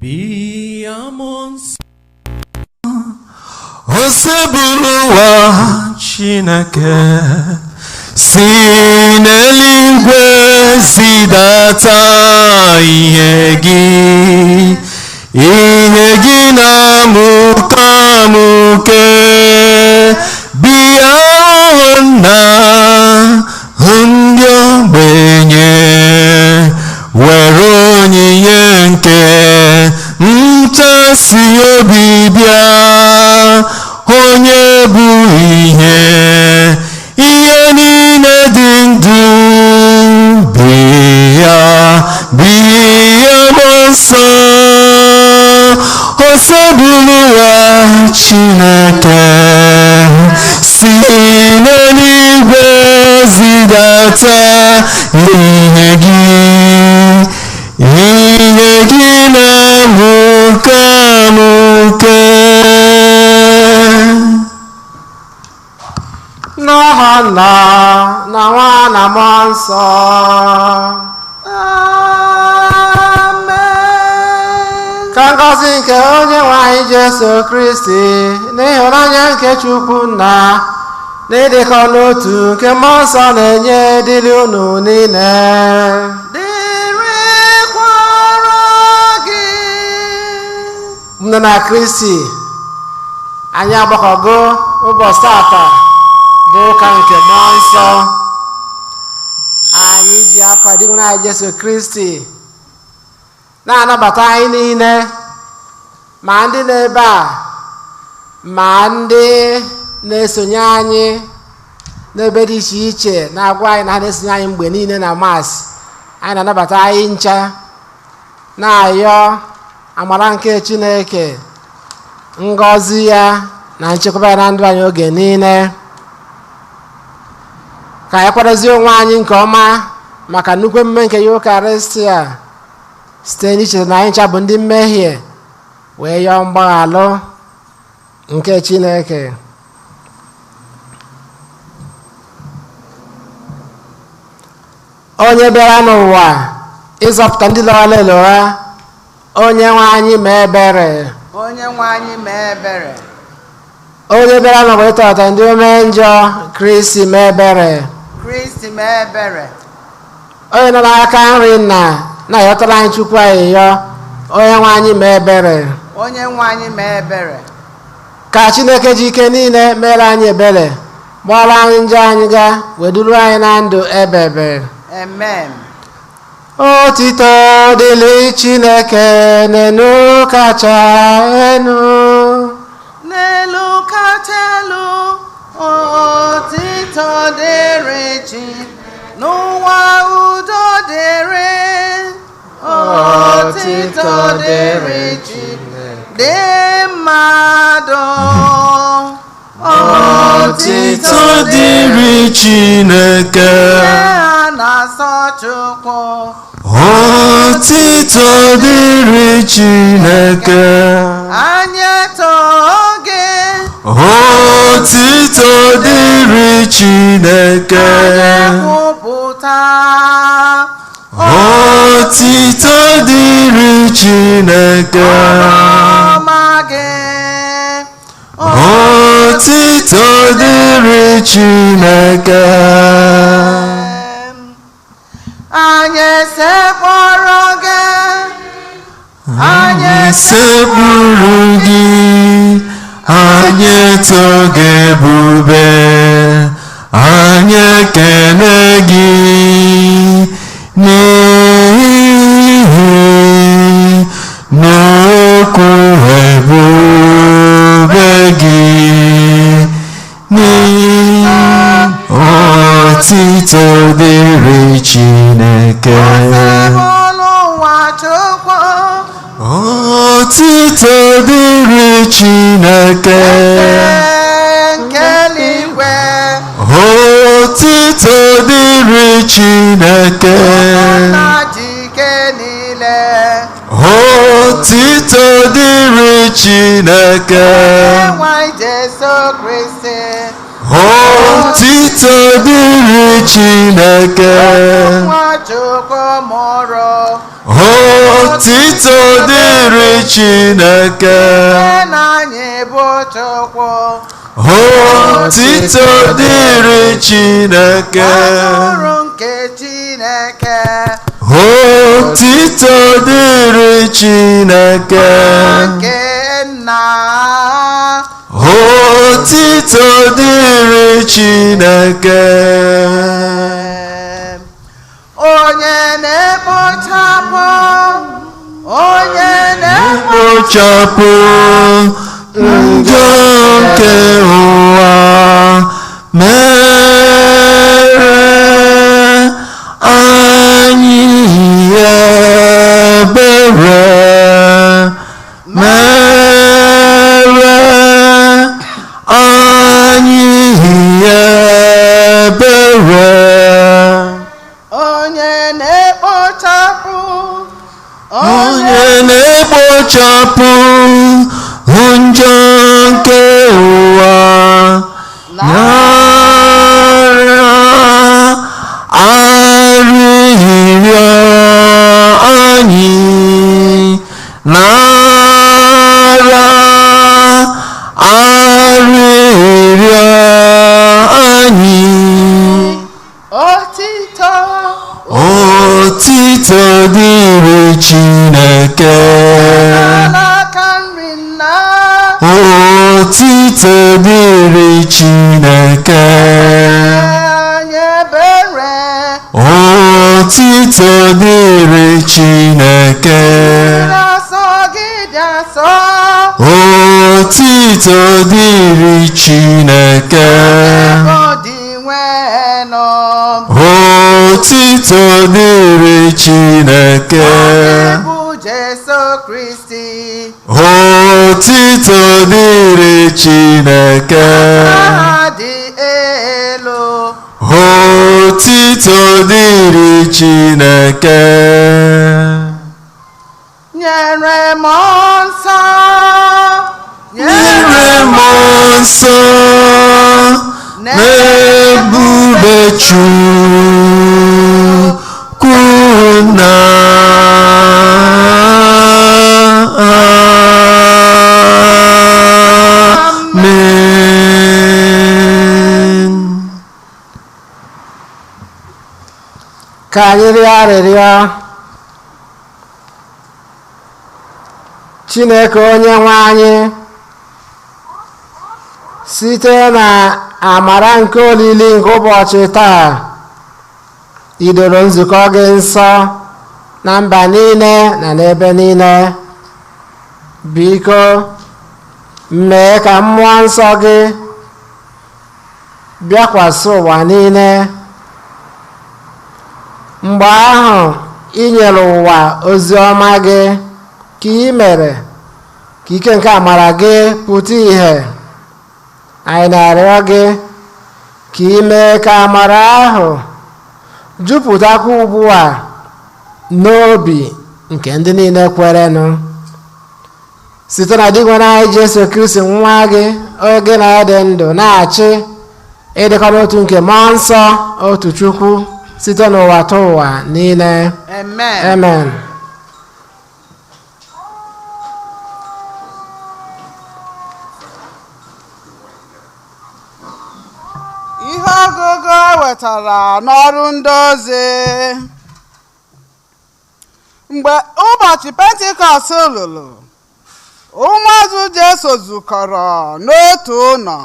Bịa mmụọ nsọ. Osebụrụwa Chineke si n'eluigwe zidata ihe gị, ihe gị na-amụke amụke. Bịa nna, hụ ndị ogbenye, were onyinye nke ntasi obi bịa. Onye bụ ihe, ihe niile dị ndụ, bịa, bịa mmụọ nsọ. Osebụrụwa Chineke si n'eluigwe zidata ihe gị, ihe gị na-amụke amụke. N'aha Nna na Nwa na Mmụọ Nsọ. Amen. Ka ngọzi nke onye nwe anyị Jesu Kristi na ịhụnanya nke Chukwu Nna na ịdịkọ n'otu nke Mmụọ Nsọ na-enye dịrị unu niile. Dịrịkwara gị. Nne na Kristi, anyị agbakọgo ụbọchị tata bụ ụka nke Mmụọ Nsọ. Anyị ji afa dịgoro anyị Jesu Kristi na-anabata anyị niile, ma ndị n'ebe a ma ndị na-esonye anyị n'ebe dị iche iche na-agwa anyị na ha na-esonye anyị mgbe niile na Maasị. Anyị na-anabata anyị ncha, na-ayọ amara nke Chineke, ngọzi ya na nchekwaba ya na ndụ anyị oge niile. Ka anyị kwadozie onwe anyị nke ọma maka nnukwu emume nke Yukarịstịa site n'icheta na anyị ncha bụ ndị mmehie, wee yọọ mgbaghalụ nke Chineke. Onye bịara n'ụwa ịzọpụta ndị lọghara elogha, onye nwe anyị mee ebere. Onye nwe anyị mee ebere. Onye bịara n'ụwa ịtọghata ndị ome njọ, Kristi mee ebere. Kristi mee ebere. Onye nọ n'aka nri nna na-ayọtara anyị Chukwu ayịyọ, onye nwe anyị mee ebere. Onye nwe anyị mee ebere. Ka Chineke ji ike niile mere anyị ebere, gbara anyị njọ anyị gaa, wee duru anyị na ndụ ebebe. Amen. Otito dịrị Chineke n'enu kacha enu. N'elu kacha elu, otito dịrị Chi. N'ụwa udo dịrị, otito dịrị Chi. Dị mmadụ, Otito dịrị Chineke. Ihe a na-asọ Chukwu. Otito dịrị Chineke. Anyị etoo gị. Otito dịrị Chineke. Anyị kwupụta. Otito dịrị Chineke. Ọma gị. Otito dịrị Chineke. Anyị esekpọrọ gị. Anyị sekpuru gị, anyị eto gị ebube, anyị ekele gị n'ihi n'okwu ebube gị, n'ihi otito dịrị Chineke. Osebụlụ ụwa Chukwu. Otito dịrị Chineke. Eze nke eluigwe. Otito dịrị Chineke. Nna ji ike niile. Otito dịrị Chineke. Onyenwe anyị Jesu Kristi. Otito dịrị Chineke. Nwa Chukwu mụrụ. Otito Otito dịrị Chineke. Na anyị bụ Chukwu. Otito dịrị Chineke. Atụrụ nke Chineke. Otito dịrị Chineke. Nke nna. Otito dịrị Chineke. Onye na-ekpochapụ, onye na-ekpochapụ njọ nke ụwa, mere anyị ebere, mere anyị ebere. Onye na-ekpochapụ, onye na-ekpochapụ njọ nke ụwa, nara arịrịọ anyị, nara arịrịọ anyị. Otito, Otito dịrị Chineke. N'aka nri nna. Otito dịrị Chineke. Anyị ebere. Otito dịrị Chineke. Asọ gị dị asọ. Otito dịrị Chineke. Ọ dị nwenụ. Otito dịrị Chineke. Bụ Jesu Kristi. Otito dịrị Chineke. Aha dị elu. Otito dịrị Chineke. Nyere m nsọ. Nyere m nsọ n'ebube Chukwu na Amen. Ka anyị rịọ arịrịọ. Chineke onye nwe anyị, site na amara nke olili nke ụbọchị taa, idoro nzukọ gị nsọ na mba niile na n'ebe niile. Biko mee ka mmụọ nsọ gị bịakwasị ụwa niile. Mgbe ahụ ị nyere ụwa ozi ọma gị, ka ị mere ka ike nke amara gị pụta ìhè. Anyị na-arịọ gị ka ị mee ka amara ahụ jupụtakwa ugbu a n'obi nke ndị niile kwerenụ, site na Dinwenụ anyị Jesu Kristi nwa gị, onye gị na ya dị ndụ na-achị ịdịkọ n'otu nke mmụọ nsọ, otu Chukwu, site n'ụwa tụ ụwa niile. Amen. Amen. Ihe ọgụgụ e wetara n'ọrụ ndị ozi. Mgbe ụbọchị Pentikọst lụrụ, ụmụazụ Jesu zukọrọ n'otu ụlọ.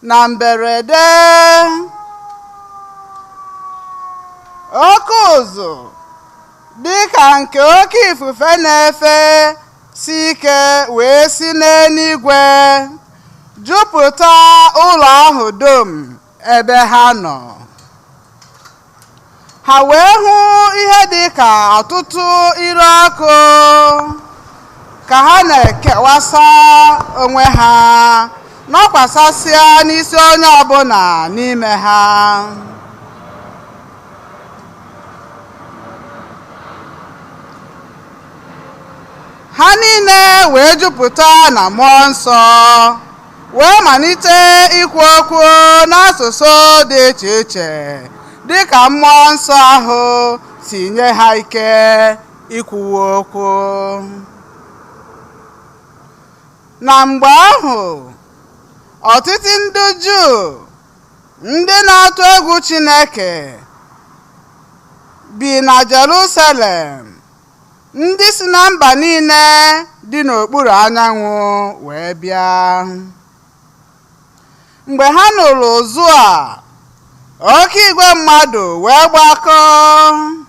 Na mberede, oke ụzụ dịka nke oke ifufe na-efe si ike wee si n'eluigwe jupụta ụlọ ahụ dum ebe ha nọ. Ha wee hụ ihe dị ka ọtụtụ ire ọkụ ka ha na-ekewasa onwe ha, nọkwasasịa n'isi onye ọbụla n'ime ha. Ha niile wee jupụta na mmụọ nsọ, wee malite ikwu okwu n'asụsụ dị iche iche dịka mmụọ nsọ ahụ si nye ha ike. ikwuwa okwu. Na mgbe ahụ, ọtụtụ ndị Juu ndị na-atụ egwu Chineke bi na Jerusalem, ndị si na mba niile dị n'okpuru anyanwụ wee bịa. Mgbe ha nụrụ ụzụ a, oke igwe mmadụ wee gbakọọ.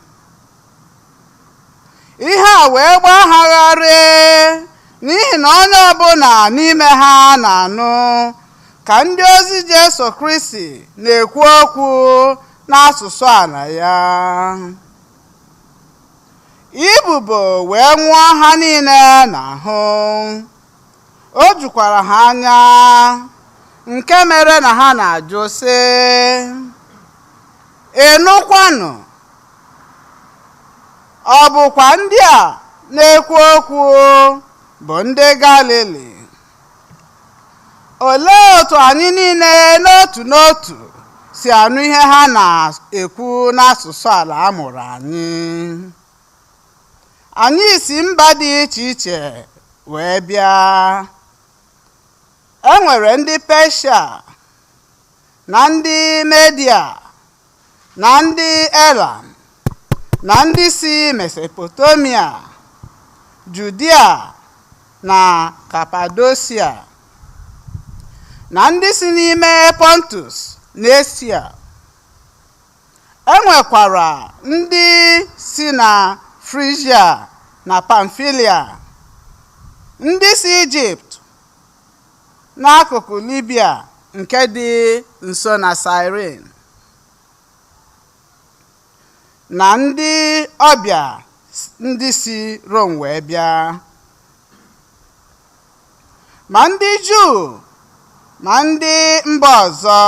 Ihe a wee gbaa ha gharịị, n'ihi na onye ọbụla n'ime ha na-anụ ka ndị ozi Jesu Kristi na-ekwu okwu n'asụsụ ala ya. Ibubo wee nwụọ ha niile n'ahụ. O jukwara ha anya, nke mere na ha na-ajụ sị, "Ị nụkwanụ, ọ bụkwa ndị a na-ekwu okwu bụ ndị Galili? Olee otu anyị niile n'otu n'otu si anụ ihe ha na-ekwu n'asụsụ ala a mụrụ anyị? Anyị si mba dị iche iche wee bịa. E nwere ndị Peshia na ndị Media na ndị Elam na ndị si Mesopotamia, Judia na Kapadosia, na ndị si n'ime Pontus na Esia. E nwekwara ndị si na Frigia na Pamfilia, ndị si Ijipt n'akụkụ Libya nke dị nso na Siren, na ndị ọbịa ndị si Rom wee bịa, ma ndị Juu ma ndị mba ọzọ,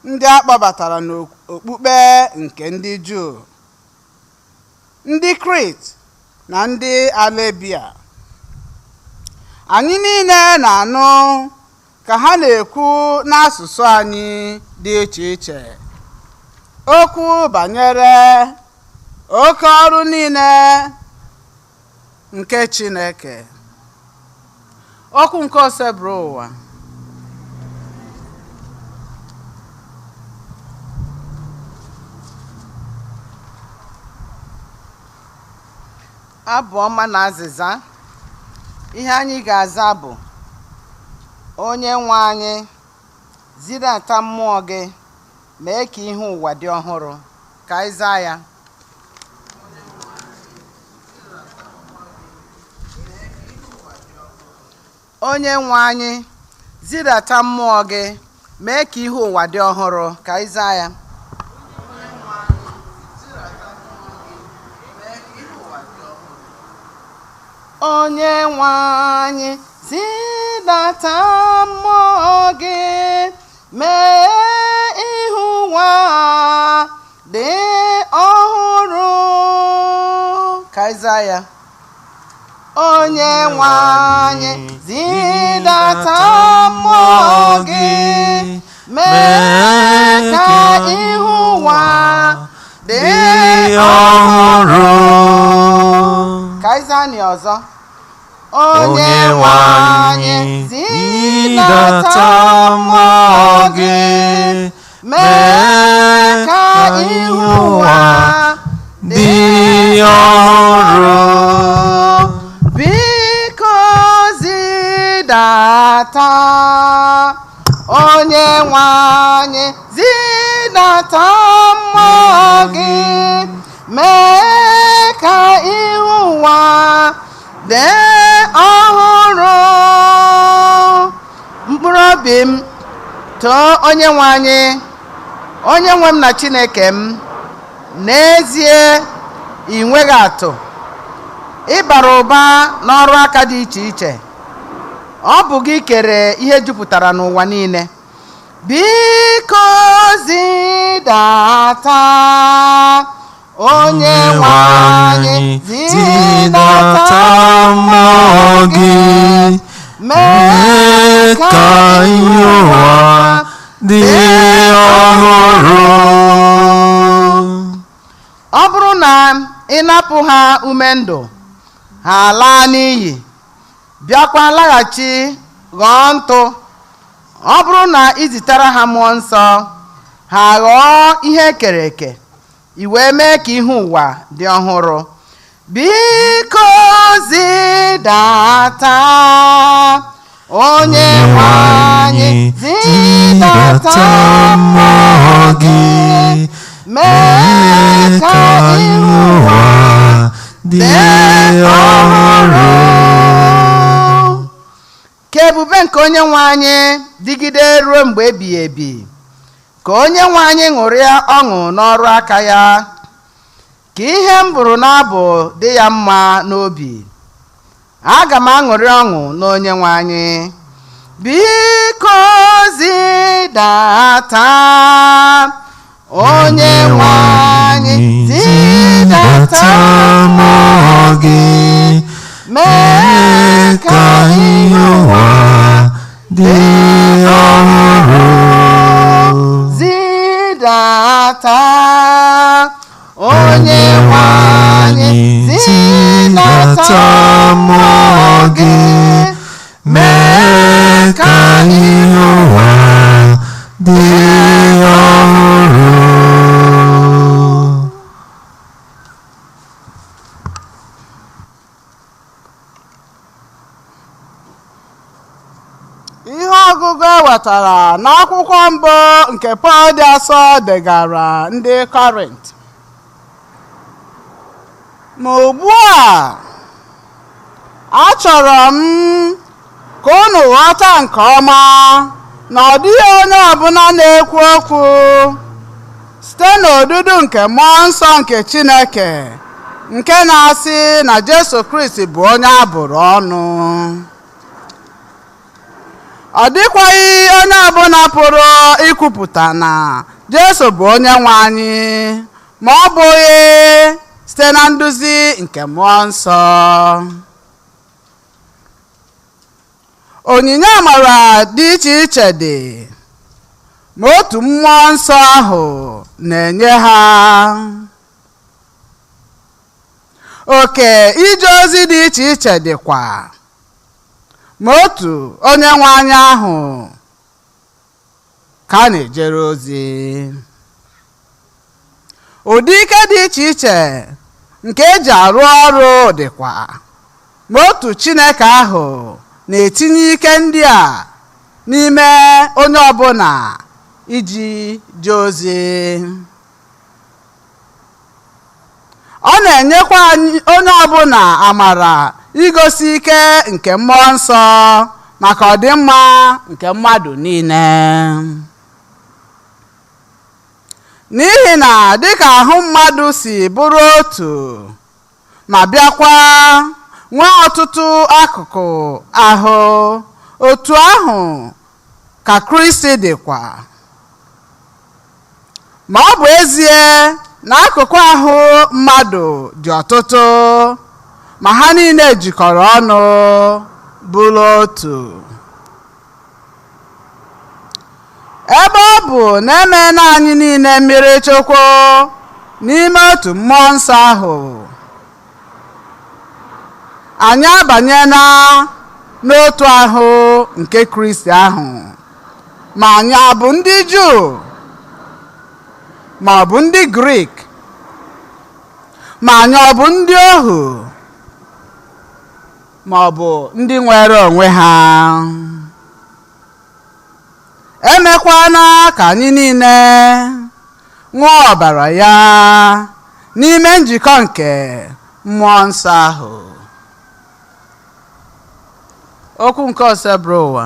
ndị a kpọbatara n'okpukpe nke ndị Juu, ndị Krit na ndị Alebia. Anyị niile na-anụ ka ha na-ekwu n'asụsụ anyị dị iche iche okwu banyere oke ọrụ niile nke Chineke." Okwu nke Osebụrụwa. Abụ ọma na azịza. Ihe anyị ga-aza bụ, "Onye nwe anyị, zidata mmụọ gị, mee ka ihe ụwa dị ọhụrụ." Ka anyị zaa ya. Onye nwe anyị, zidata mmụọ gị, mee ka ihe ụwa dị ọhụrụ. Ka anyị zaa ya. Onye nwe anyị, zidata mmụọ gị, mee ihe ụwa dị ọhụrụ. Ka anyị zaa ya. Onye nwe anyị, zidata mmụọ gị, mee ka ihe ụwa dị ọhụrụ. Ka anyị zaa nị ọzọ. Onye nwe anyị, zidata mmụọ gị, mee ka ihe ụwa dị ọhụrụ. Biko zidata, onye nwe anyị, zidata mmụọ gị, mee ka ihe ụwa dị ọhụrụ. Mkpụrụ obi m, too onye nwe anyị. Onye nwe m na Chineke m, n'ezie ị nweghị atụ. Ị bara ụba n'ọrụ aka dị iche iche. Ọ bụ gị kere ihe jupụtara n'ụwa niile. Biko zidata, onye nwe anyị, zidata mmụọ gị, mee ka ihe ụwa dị ọhụrụ. Ọ bụrụ na ịnapụ ha ume ndụ, ha laa n'iyi, bịakwa laghachi ghọọ ntụ. Ọ bụrụ na ị zitere ha mmụọ nsọ, ha ghọọ ihe ekere eke, i wee mee ka ihu ụwa dị ọhụrụ. Biko zidata, onye nwe anyị, zidata mmụọ gị, mee ka ihu ụwa dị ọhụrụ. Ka ebube nke onye nwe anyị dịgide ruo mgbe ebighị ebi. Ka onye nwe anyị ṅụrịa ọṅụ n'ọrụ aka ya. Ka ihe m bụrụ n'abụ dị ya mma n'obi. Aga m aṅụrị ọṅụ n'onye nwe anyị. Biko zidata, onye nwe anyị, zidata mmụọ gị, mee ka ihe ụwa dị ọhụrụ. Zidata, onye nwe anyị, zidata mmụọ gị, mee ka ihe ụwa dị ọhụrụ. Ihe ọgụgụ e wetara n'akwụkwọ mbụ nke Pọl dị asọ degara ndị Kọrint. Ma ugbu a, achọrọ m ka unu ghọta nke ọma na ọ dịghị onye ọbụla na-ekwu okwu site n'odudu nke mmụọ nsọ nke Chineke nke na-asị na Jesu Kristi bụ onye a bụrụ ọnụ. Ọ dịkwaghị onye ọbụla pụrụ ikwupụta na Jesu bụ onye nwe anyị ma ọ bụghị site na nduzi nke mmụọ nsọ. Onyinye amara dị iche iche dị, ma otu mmụọ nsọ ahụ na-enye ha. Oke ije ozi dị iche iche dịkwa, ma otu onye nwe anyị ahụ ka a na-ejere ozi. Ụdị ike dị iche iche nke eji arụ ọrụ dịkwa, ma otu Chineke ahụ na-etinye ike ndị a n'ime onye ọbụla iji jee ozi. Ọ na-enyekwa onye ọbụla amara igosi ike nke mmụọ nsọ maka ọdịmma nke mmadụ niile. N'ihi na dịka ahụ mmadụ si bụrụ otu ma bịakwa nwee ọtụtụ akụkụ ahụ, otu ahụ ka Kristi dịkwa. Ma ọ bụ ezie na akụkụ ahụ mmadụ dị ọtụtụ, ma ha niile jikọrọ ọnụ bụrụ otu. Ebe ọ bụ na emeela anyị niile mmiri Chukwu n'ime otu mmụọ nsọ ahụ, anyị abanyela n'otu ahụ nke Kristi ahụ, ma anyị abụ ndị Juu ma ọ bụ ndị Grik, ma anyị ọ bụ ndị ohu ma ọ bụ ndị nwere onwe ha. Emekwana ka anyị niile ṅụọ ọbara ya n'ime njikọ nke mmụọ nsọ ahụ. Okwu nke Osebụrụwa.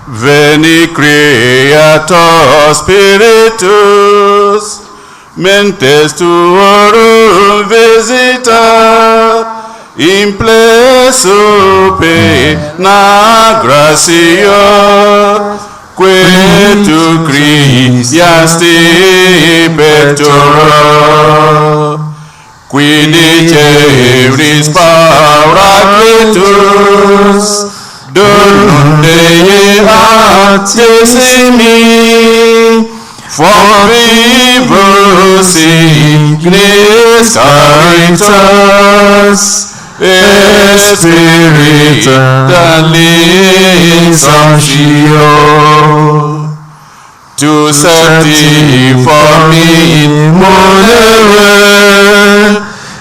Veni Creator Spiritus, mentes tuorum visita, in plesu pena gratia, que tu criasti pectora, qui diceris paracletus, Baptismi, for vivus ignis caritas, et spiritualis sanctio. Tu septi formi monere,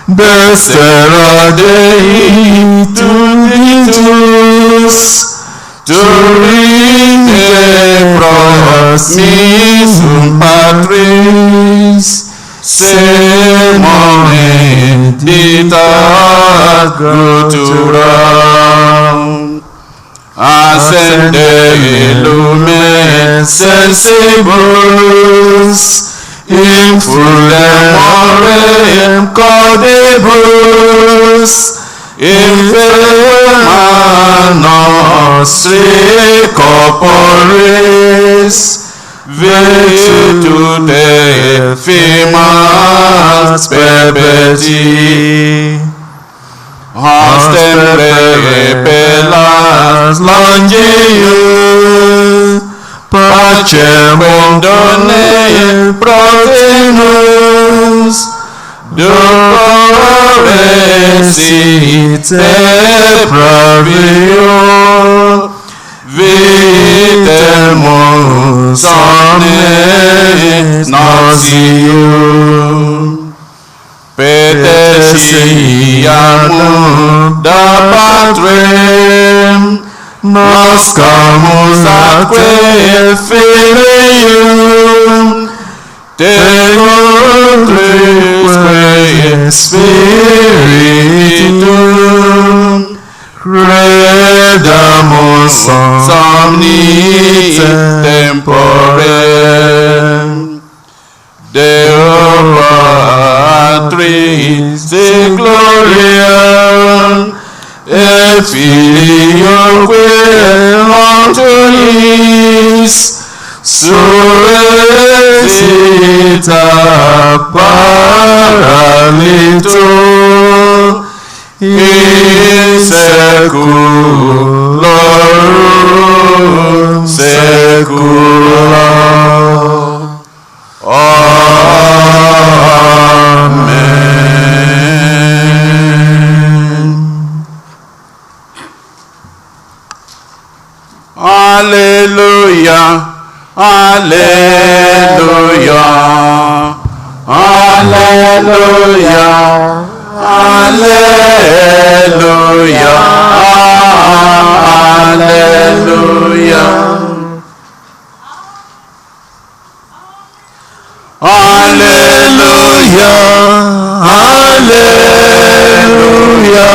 Bestera Dei tuditus, turite prosmisum Patris, semone dita gutturam. Ascende lumen sensibus, in fulmorem cordibus, in firma nostri corporis, virtute firmas perpeti. Hostem repellas longius, pacem done protinus, ducore sit pravio, vitemus omnes nosium. Petesiamur da Patrem, noscamus atque Filium, Tecum Trisque Spiritum, credamus omni tempore. Deo Patris et Gloria, et Filioque Antonis, suesita paralito, in seculorum secula. Amen. Alleluia, alleluia, alleluia, alleluia, alleluia. Alleluia, alleluia,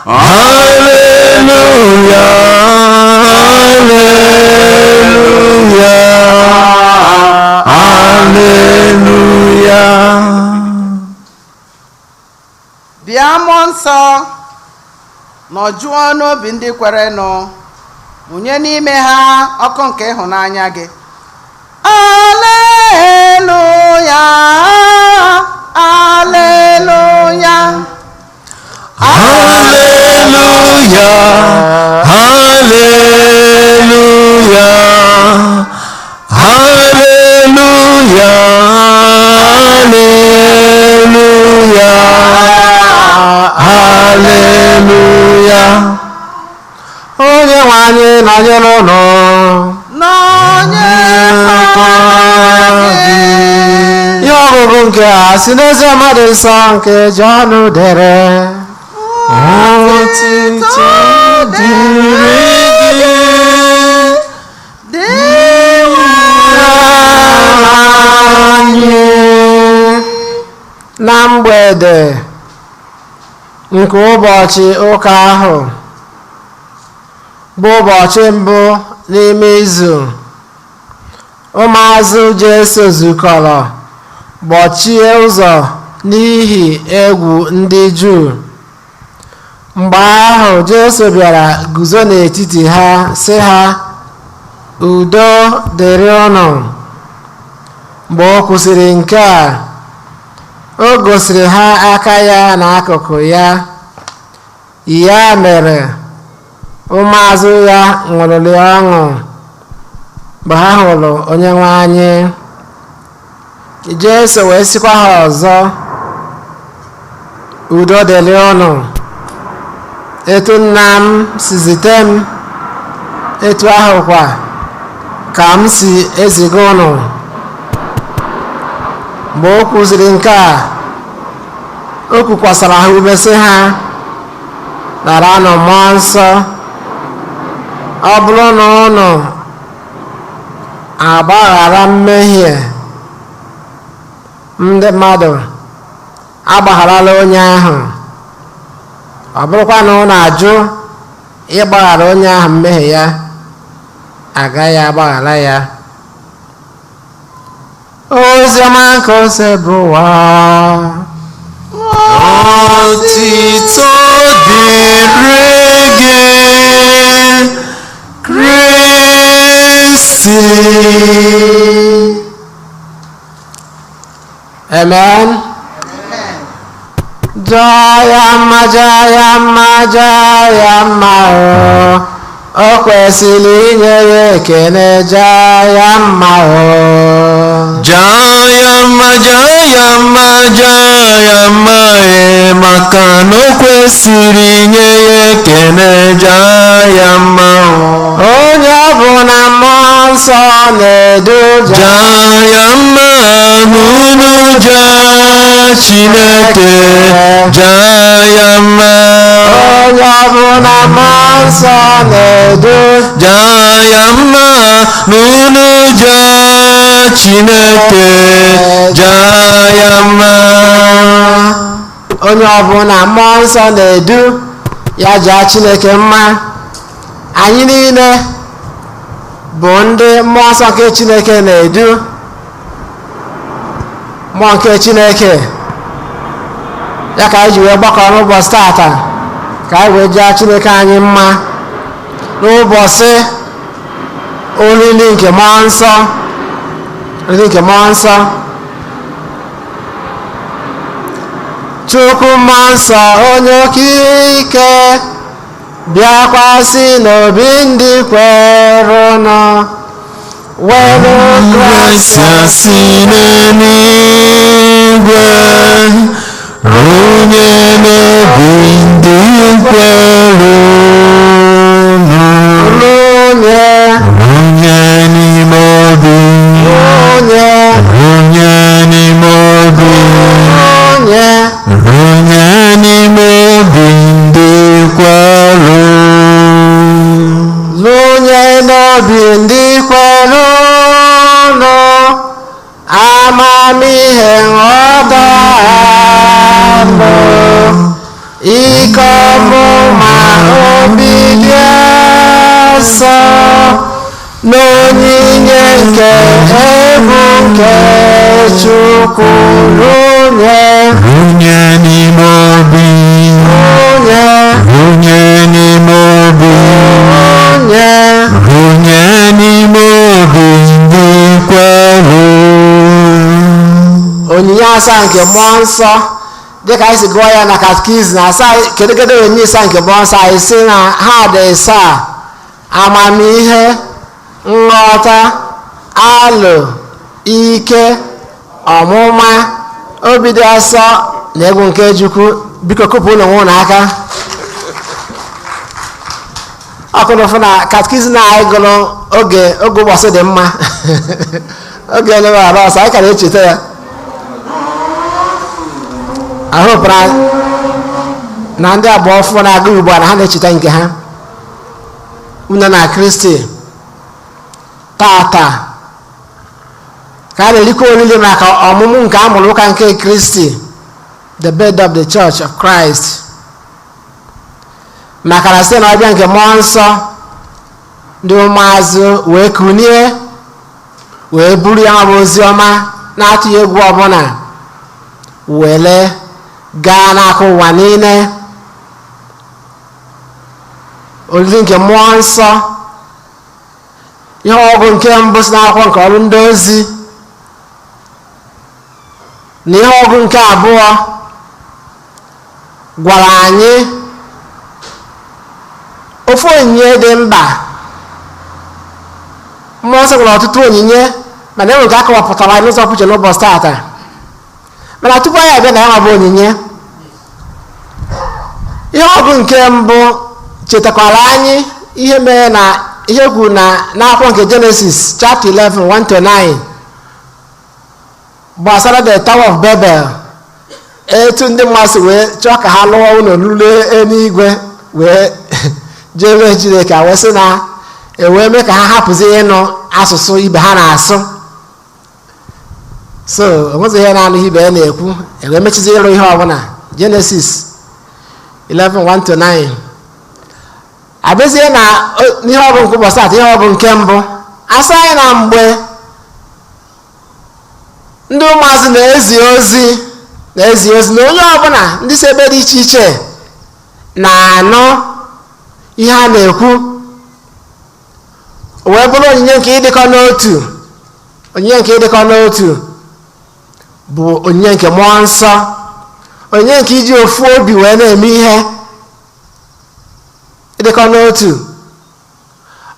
alleluia, alleluia, alleluia. Bịa mmụọ nsọ nọjụọ n'obi ndị kwerenụ, mụnye n'ime ha ọkụ nke ịhụnanya gị. Alleluia, alleluia, Alleluia, alleluia, alleluia, alleluia, alleluia. Onye nwe anyị nọnyere unu. Nọnyekwara gị. Ihe ọgụgụ nke a si n'oziọma dị nsọ nke Jọn dere. Otito dịrị gị, anyị. Na mgbede nke ụbọchị ụka ahụ, bụ ụbọchị mbụ n'ime izu, ụmụazụ Jesu zukọrọ gbochie ụzọ n'ihi egwu ndị Juu. Mgbe ahụ Jesu bịara guzo n'etiti ha sị ha, udo dịrị unu. Mgbe o kwusịrị nke a, o gosiri ha aka ya na akụkụ ya. Ya mere, ụmụazụ ya ṅụrịrị ọṅụ Mgbe ha hụrụ onye nwe anyị, Jesu wee sịkwa ha ọzọ, udo dịrị unu. Etu nna m si zite m, etu ahụkwa ka m si eziga unu. Mgbe o kwuziri nke a, o kwukwasara ha ume sị ha, naranụ mmụọ nsọ. Ọ bụrụ na unu agbaghara mmehie ndị mmadụ, agbagharala onye ahụ. Ọ bụrụkwa na unu ajụ ịgbaghara onye ahụ mmehie ya, agaghị agbaghara ya. Oziọma nke Osebụwa. Otito dịrị gị, Kristi. Amen. Jaa ya mma, jaa ya mma, jaa ya mma o. O kwesịrị inye ya ekele, jaa ya mma o. Jaa ya mma, jaa ya mma, jaa ya mma e, maka na o kwesịrị inye ya ekele, jaa ya mma o. Onye ọbụla mmụọ nsọ na-edu, jaa ya mma, n'unu jaa Chineke, jaa ya mma. Onye ọbụla mmụọ nsọ na-edu, jaa ya mma, n'unu jaa Chineke, jaa ya mma. Onye ọbụla mmụọ nsọ na-edu ya jaa Chineke mma. Anyị niile bụ ndị mmụọ nsọ nke Chineke na-edu. Mmụọ nke Chineke ya ka anyị ji wee gbakọ n'ụbọchị tata ka anyị wee jaa Chineke anyị mma n'ụbọchị olili nke mmụọ nsọ, olili nke mmụọ nsọ. Chukwu mmụọ nsọ, onye okike, bịakwasị n'obi ndị kwerụnụ, were Gracia si n'eluigwe runye n'obi ndị kwerụnụ. Runye. Runye n'ime obi. Runye. Runye n'ime obi. Runye. Runye n'ime obi ndị kwerụ. Runye n'obi ndị kwerụnụ amamihe, nghọta, ndụ, ike ọmụma, obi dị nsọ, n'onyinye nke egwu nke Chukwu. Runye. Runye n'ime obi. Runye. Runye n'ime obi. Runye. Runye n'ime obi ndị kwerụ. Onyinye asaa nke mmụọ nsọ, dịka anyị si gụọ ya na katkizim na asaa. Kedu kedu onyinye asaa nke mmụọ nsọ? Anyị si na ha dị asaa: amamihe, nghọta, alụ, ike ọmụma, obi dị asọ na egwu nke Chukwu. Biko kụpụ ụlọ onwe unu aka. Ọkụnụfụ na katkizim anyị gụrụ oge oge ụbọchị dị mma, oge elebe ọsọ, anyị ka na-echeta ya. Ahụpụra na ndị abụọ ọfụ na-agụ ugbu a na ha na-echeta nke ha. Unu na Kristi, tata ka a na-erikwa oriri maka ọmụmụ nke a mụrụ ụka nke Kristi, the birth of the Church of Christ, maka na site na ọbịa nke mmụọ nsọ, ndị ụmụazụ wee kunie wee buru ya bụ ozi ọma na-atụghị egwu ọbụla wele gaa n'aka ụwa niile. Oriri nke mmụọ nsọ, ihe ọgụ nke mbụ si n'akwụkwọ nke ọrụ ndị ozi na ihe ọgụ nke abụọ gwara anyị ofu onyinye dị mkpa. Mmụọ Nsọ nwere ọtụtụ onyinye, mana enwere nke akọwapụtara n'ụzọ pụrụ iche n'ụbọchị taata. Mana tupu anyị abịa na ya bụ onyinye, ihe ọgụ nke mbụ chetakwara anyị ihe mere na ihe kwuru na n'akwụkwọ nke Genesis chapter 11 1 to 9 gbasara the Tower of Babel, etu ndị mmadụ si wee chọọ ka ha lụọ ụlọ lụrụ eluigwe wee jee mee Chineke, wee sị na ewee mee ka ha hapụzi ịnụ asụsụ ibe ha na-asụ. So onwezi ihe na-anụ ihe ibe ya na-ekwu, ewee mechizi ịrụ ihe ọbụla. Genesis 11 1 to 9. Abịazie na n'ihe ọbụ nke ụbọchị atọ, ihe ọbụ nke mbụ, asị anyị na mgbe ndị ụmụazị na-ezi ozi na-ezi ozi na onye ọbụla ndị si ebe dị iche iche na-anụ ihe a na-ekwu, wee bụrụ onyinye nke ịdịkọ n'otu. Onyinye nke ịdịkọ n'otu bụ onyinye nke Mmụọ Nsọ, onyinye nke iji ofu obi wee na-eme ihe, ịdịkọ n'otu.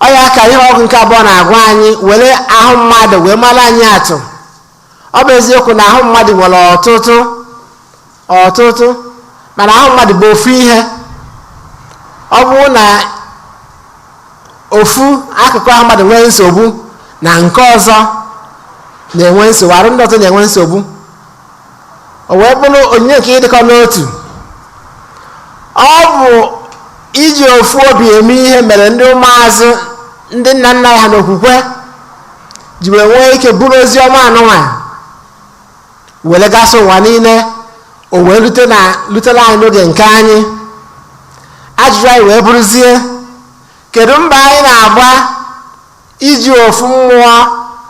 Ọ ya ka ihe ọgụ nke abụọ na-agwa anyị, were ahụ mmadụ wee mara anyị atụ. Ọ bụ eziokwu na ahụ mmadụ nwere ọtụtụ ọtụtụ, mana ahụ mmadụ bụ ofu ihe. Ọ bụrụ na ofu akụkụ ahụ mmadụ nwee nsogbu, na nke ọzọ na-enwe nsogbu, arụ ndị ọzọ na-enwe nsogbu. O wee bụrụ onyinye nke ịdịkọ n'otu, ọ bụ iji ofu obi eme ihe mere ndị ụmụazụ, ndị nna nna ha n'okwukwe, ji wee nwee ike bụrụ ozi ọma anụnwa were gasị ụwa niile, o wee rute na rutela anyị n'oge nke anyị. Ajụjụ anyị wee bụrụzie, kedu mba anyị na-agba iji ofu mmụọ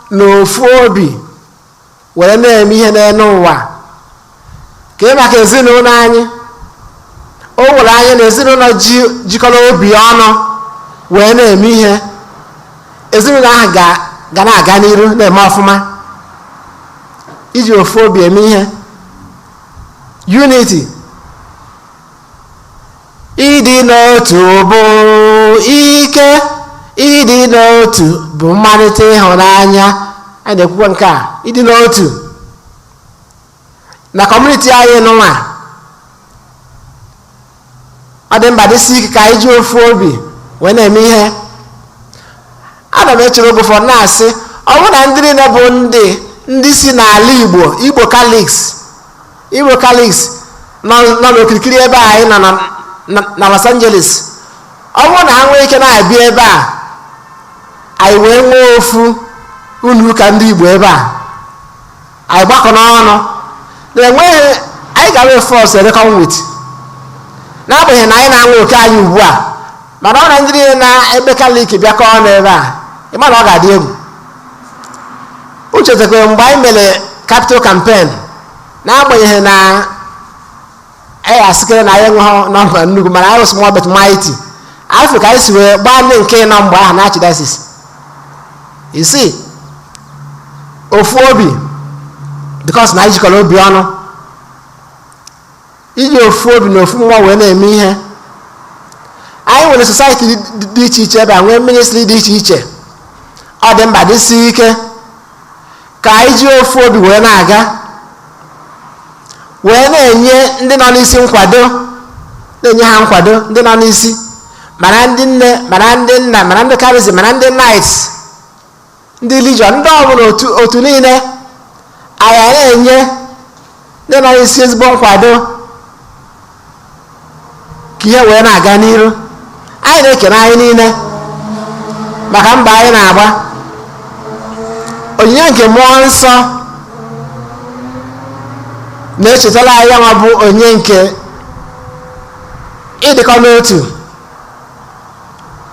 na ofu obi were na-eme ihe n'elu ụwa? Kee maka ezinụlọ anyị? O nwere anya na ezinụlọ ji jikọrọ obi ọnụ wee na-eme ihe, ezinụlọ ahụ ga na-aga n'iru, na-eme ọfụma. Iji ofu obi eme ihe, unity, ịdị n'otu bụ ike, ịdị n'otu bụ mmalite ịhụnanya. Anyị na-ekwukwa nke a, ịdị n'otu na community anyị nụnwa, ọ dị mkpa, dịsi ike ka anyị ji ofu obi wee na-eme ihe. Ana m echere oge ụfọdụ na-asị, ọ bụrụ na ndị niile bụ ndị si n'ala Igbo, Igbo Catholics, Igbo Catholics nọ n'okirikiri ebe a anyị nọ na Los Angeles, ọ bụrụ na ha nwee ike na-abịa ebe a, anyị wee nwee ofu ụlọ ụka ndị Igbo ebe a, anyị gbakọ n'ọnụ na enweghị anyị gara force reckon with, n'agbanyeghị na anyị na-anwe oke anyị ugbu a. Mana ọ na ndị niile na-ebe Katọlik bịakọ ọnụ ebe a, ịma na ọ ga-adị egwu. Uche tekwere mgbe anyị mere capital campaign, n'agbanyeghị na anyị asịkere na anyị enweghị nọmba nnukwu, mana anyị small but mighty. Afọ ka anyị si wee gbaa ndị nke nọ mgbe ahụ na archdiocese isii, ofu obi, because na anyị jikọrọ obi ọnụ, iji ofu obi na ofu mmụọ wee na-eme ihe. Anyị nwere society dị iche iche ebe a, nwee ministry dị iche iche. Ọ dị mkpa, dịsi ike ka anyị ji ofu obi wee na-aga, wee na-enye ndị nọ n'isi nkwado, na-enye ha nkwado, ndị nọ n'isi, mana ndị nne, mana ndị nna, mana ndị charism, mana ndị knights, ndị legion, ndị ọbụla, otu niile, anyị na-enye ndị nọ n'isi ezigbo nkwado ka ihe wee na-aga n'iru. Anyị na-ekene anyị niile maka mba anyị na-agba. Onyinye nke Mmụọ Nsọ na-echetara anyị ya nwa bụ onyinye nke ịdịkọ n'otu.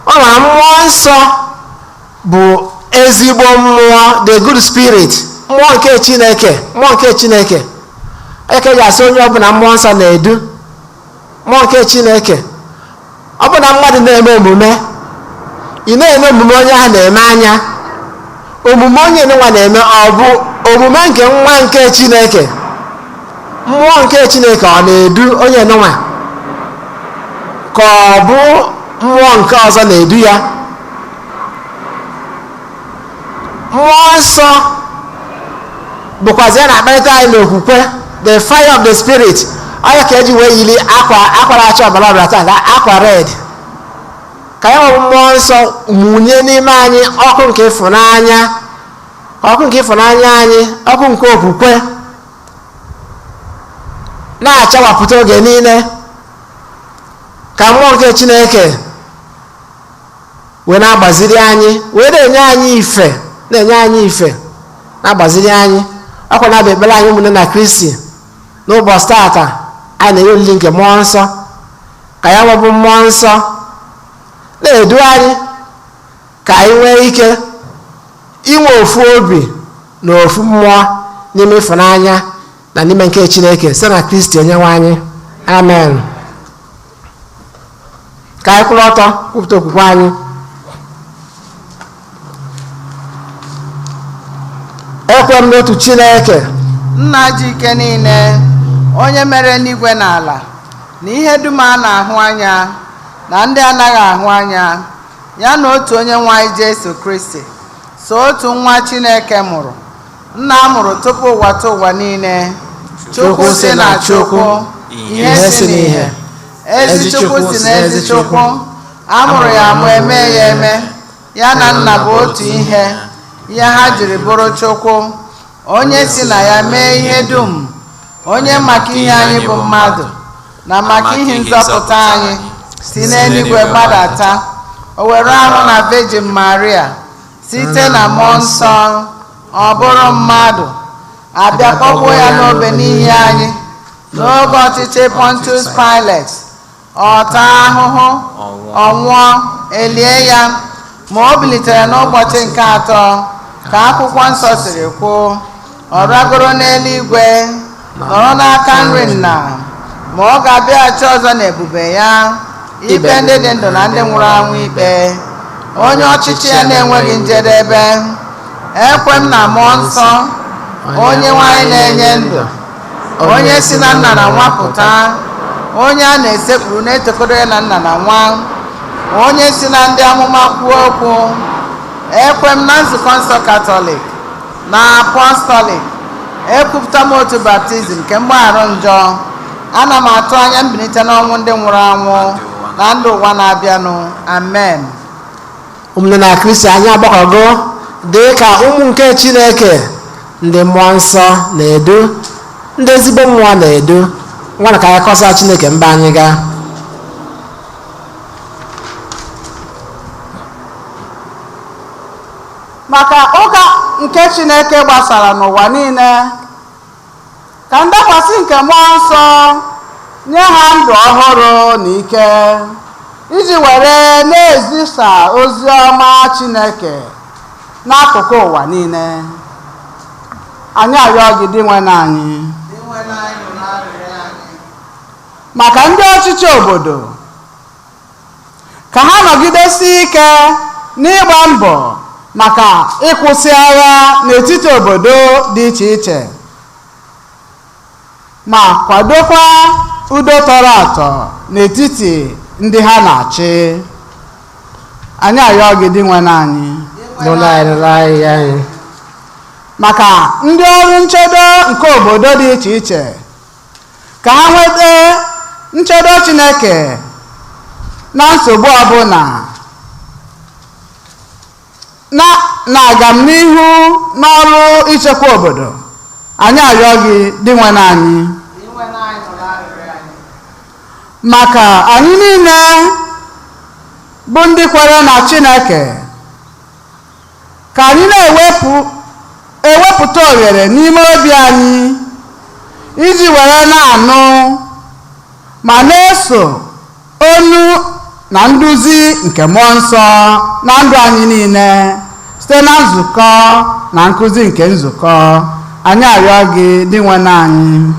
Ọ mara Mmụọ Nsọ bụ ezigbo mmụọ, the good spirit, mmụọ nke Chineke, mmụọ nke Chineke. Onye ka eji asị onye ọbụla Mmụọ Nsọ na-edu, mmụọ nke Chineke. Ọ bụ na mmadụ na-eme omume, ị na-eme omume onye ahụ na-eme anya, omume onye nwa na-eme, ọ bụ omume nke nwa nke Chineke? Mmụọ nke Chineke ọ na-edu onye nwa, ka ọ bụ mmụọ nke ọzọ na-edu ya? Mmụọ Nsọ bụkwazi ya na-akparịta anyị n'okwukwe, the fire of the Spirit. Ọya ka eji wee yiri akwa akwa na-acha ọbara ọbara taa, na akwa red, ka ya nwebụ Mmụọ Nsọ mụnye n'ime anyị ọkụ nke ịfụnanya, ka ọkụ nke ịfụnanya anyị, ọkụ nke okwukwe na-achawapụta oge niile, ka mmụọ nke Chineke wee na-agbaziri anyị, wee na-enye anyị ife, na-enye anyị ife, na-agbaziri anyị. Ọkwa na-abịa ekpere anyị, ụmụnne na Kristi, n'ụbọchị tata anyị na-enye olili nke Mmụọ Nsọ, ka ya nwebụ Mmụọ Nsọ na-edu anyị, ka anyị nwee ike inwe ofu obi na ofu mmụọ n'ime ịfụnanya na n'ime nke Chineke, site na Kristi onye nwe anyị. Amen. Ka anyị kwụrụ ọtọ kwupụta okwukwe anyị. Ekwe m n'otu Chineke, Nna ji ike niile, onye mere n'igwe na ala na ihe dum a na-ahụ anya na ndị anaghị ahụ anya, ya na otu onye nwe anyị Jesu Kristi, so otu nwa Chineke mụrụ, nna a mụrụ tupu ụwa tụ ụwa niile, Chukwu si na Chukwu, ihe si n'ihe, ezi Chukwu si na ezi Chukwu, a mụrụ ya amụ, eme ya eme, ya na nna bụ otu ihe, ihe ha jiri bụrụ Chukwu, onye si na ya mee ihe dum, onye maka ihe anyị bụ mmadụ na maka ihe nzọpụta anyị si n'eluigwe gbadata, o were ahụ na Virgin Maria, site na Mmụọ Nsọ ọ bụrụ mmadụ, abịa kpọgbuo ya n'obe n'ihi anyị n'oge ọchịchị Pontius Pilate, ọ taa ahụhụ, ọ nwụọ, elie ya, ma o bilitere n'ụbọchị nke atọ ka akwụkwọ nsọ siri kwuo, ọ ragoro n'eluigwe, nọrọ n'aka nri nna, ma ọ ga-abịaghachi ọzọ n'ebube ya, ikpe ndị dị ndụ na ndị nwụrụ anwụ ikpe, onye ọchịchị ya na-enweghị njedebe. Ekwe m na Mmụọ Nsọ, onye nwanyị na-enye ndụ, onye si na nna na nwa pụta, onye a na-esekpuru na-etokọrọ ya na nna na nwa, onye si na ndị amụma kwuo okwu. Ekwe m na nzukọ nsọ Katọlik na Apọstọlik. Ekwupụta m otu baptizim nke mgbaghara njọ. Ana m atụ anya mbilite n'ọnwụ ndị nwụrụ anwụ na ndụ ụwa na-abịanụ. Amen. Ụmụnne na Kristi, anyị agbakọgo dị ka ụmụ nke Chineke, ndị Mmụọ Nsọ na-edu, ndị ezigbo mmụọ na-edu. Nwana ka anyị kọsa Chineke mba anyị gaa. Maka ụka nke Chineke gbasara n'ụwa niile, ka ndakwasị nke Mmụọ Nsọ nye ha ndụ ọhụrụ na ike iji were na-ezisa ozi ọma Chineke n'akụkụ ụwa niile. Anyị arịọ gị, Dinwenụ anyị. Maka ndị ọchịchị obodo, ka ha nọgidesi ike n'ịgba mbọ maka ịkwụsị agha n'etiti obodo dị iche iche, ma kwadokwa udo tọrọ atọ n'etiti ndị ha na-achị. Anyị arịọ gị, Dinwenụ anyị. Nụla anyị, nụla anyị anyị. Maka ndị ọrụ nchedo nke obodo dị iche iche, ka ha nweta nchedo Chineke na nsogbu ọbụla na na-agamnihu n'ọrụ ichekwa obodo. Anyị arịọ gị, Dinwenụ anyị. Maka anyị niile bụ ndị kwere na Chineke, ka anyị na-ewepụ ewepụta oghere n'ime obi anyị iji were na-anụ ma na-eso onu na nduzi nke Mmụọ Nsọ na ndụ anyị niile, site na nzukọ na nkụzi nke nzukọ. Anyị arịọ gị, Dinwenụ anyị.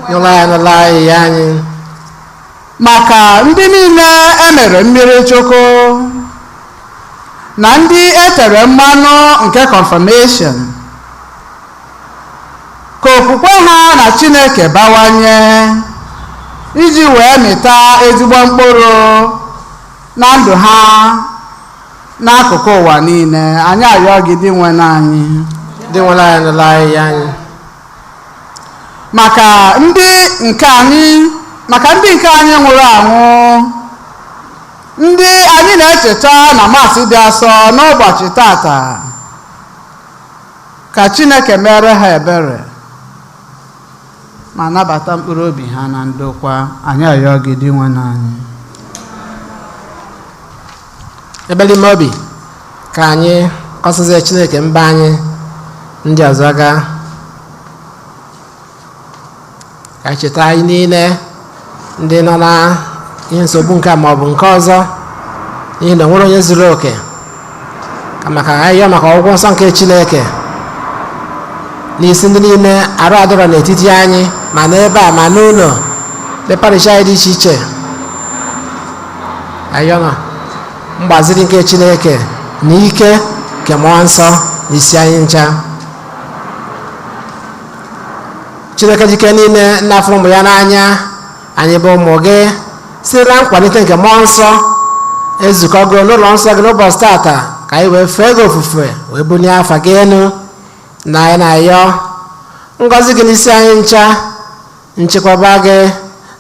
Nụla anyị, nụla anyị anyị. Maka ndị niile emere mmiri chukwu na ndị e tere mmanụ nke confirmation, ka okwukwe ha na Chineke bawanye iji wee mịta ezigbo mkpụrụ na ndụ ha. N'akụkụ ụwa niile, anyị arịọ gị, dị nwe anyị. Dị nwere anyị, nụla ahịhịa anyị. Maka ndị nke anyị, maka ndị nke anyị nwụrụ anwụ, ndị anyị na-echeta na Maasị dị asọ n'ụbọchị tata, ka Chineke mere ha ebere ma nabata mkpụrụ obi ha na ndokwa. Anyị arịọ gị, dị nwe anyị. Ebe n'ime obi ka anyị kọsazie Chineke mba anyị ndị ọzọ gaa, ka anyị cheta anyị niile ndị nọ na ihe nsogbu nke a ma ọ bụ nke ọzọ, n'ihi na o nwere onye zuru oke. Ka maka anyị yọọ maka ọgwụgwọ nsọ nke Chineke n'isi ndị niile arụ adọrọ n'etiti anyị, ma n'ebe a ma n'ụlọ ndị parish anyị dị iche iche. Anyị yọọ na mgbaziri nke Chineke na ike nke Mmụọ Nsọ n'isi anyị ncha. Chineke jike niile, nna fụrụ ụmụ ya n'anya, anyị bụ ụmụ gị, site na nkwalite nke Mmụọ Nsọ ezukọgo n'ụlọ nsọ gị n'ụbọchị tata ka anyị wee fee gị ofufe, wee bulie afa gị elu. Na anyị na-ayọ ngọzi gị n'isi anyị ncha, nchekwaba gị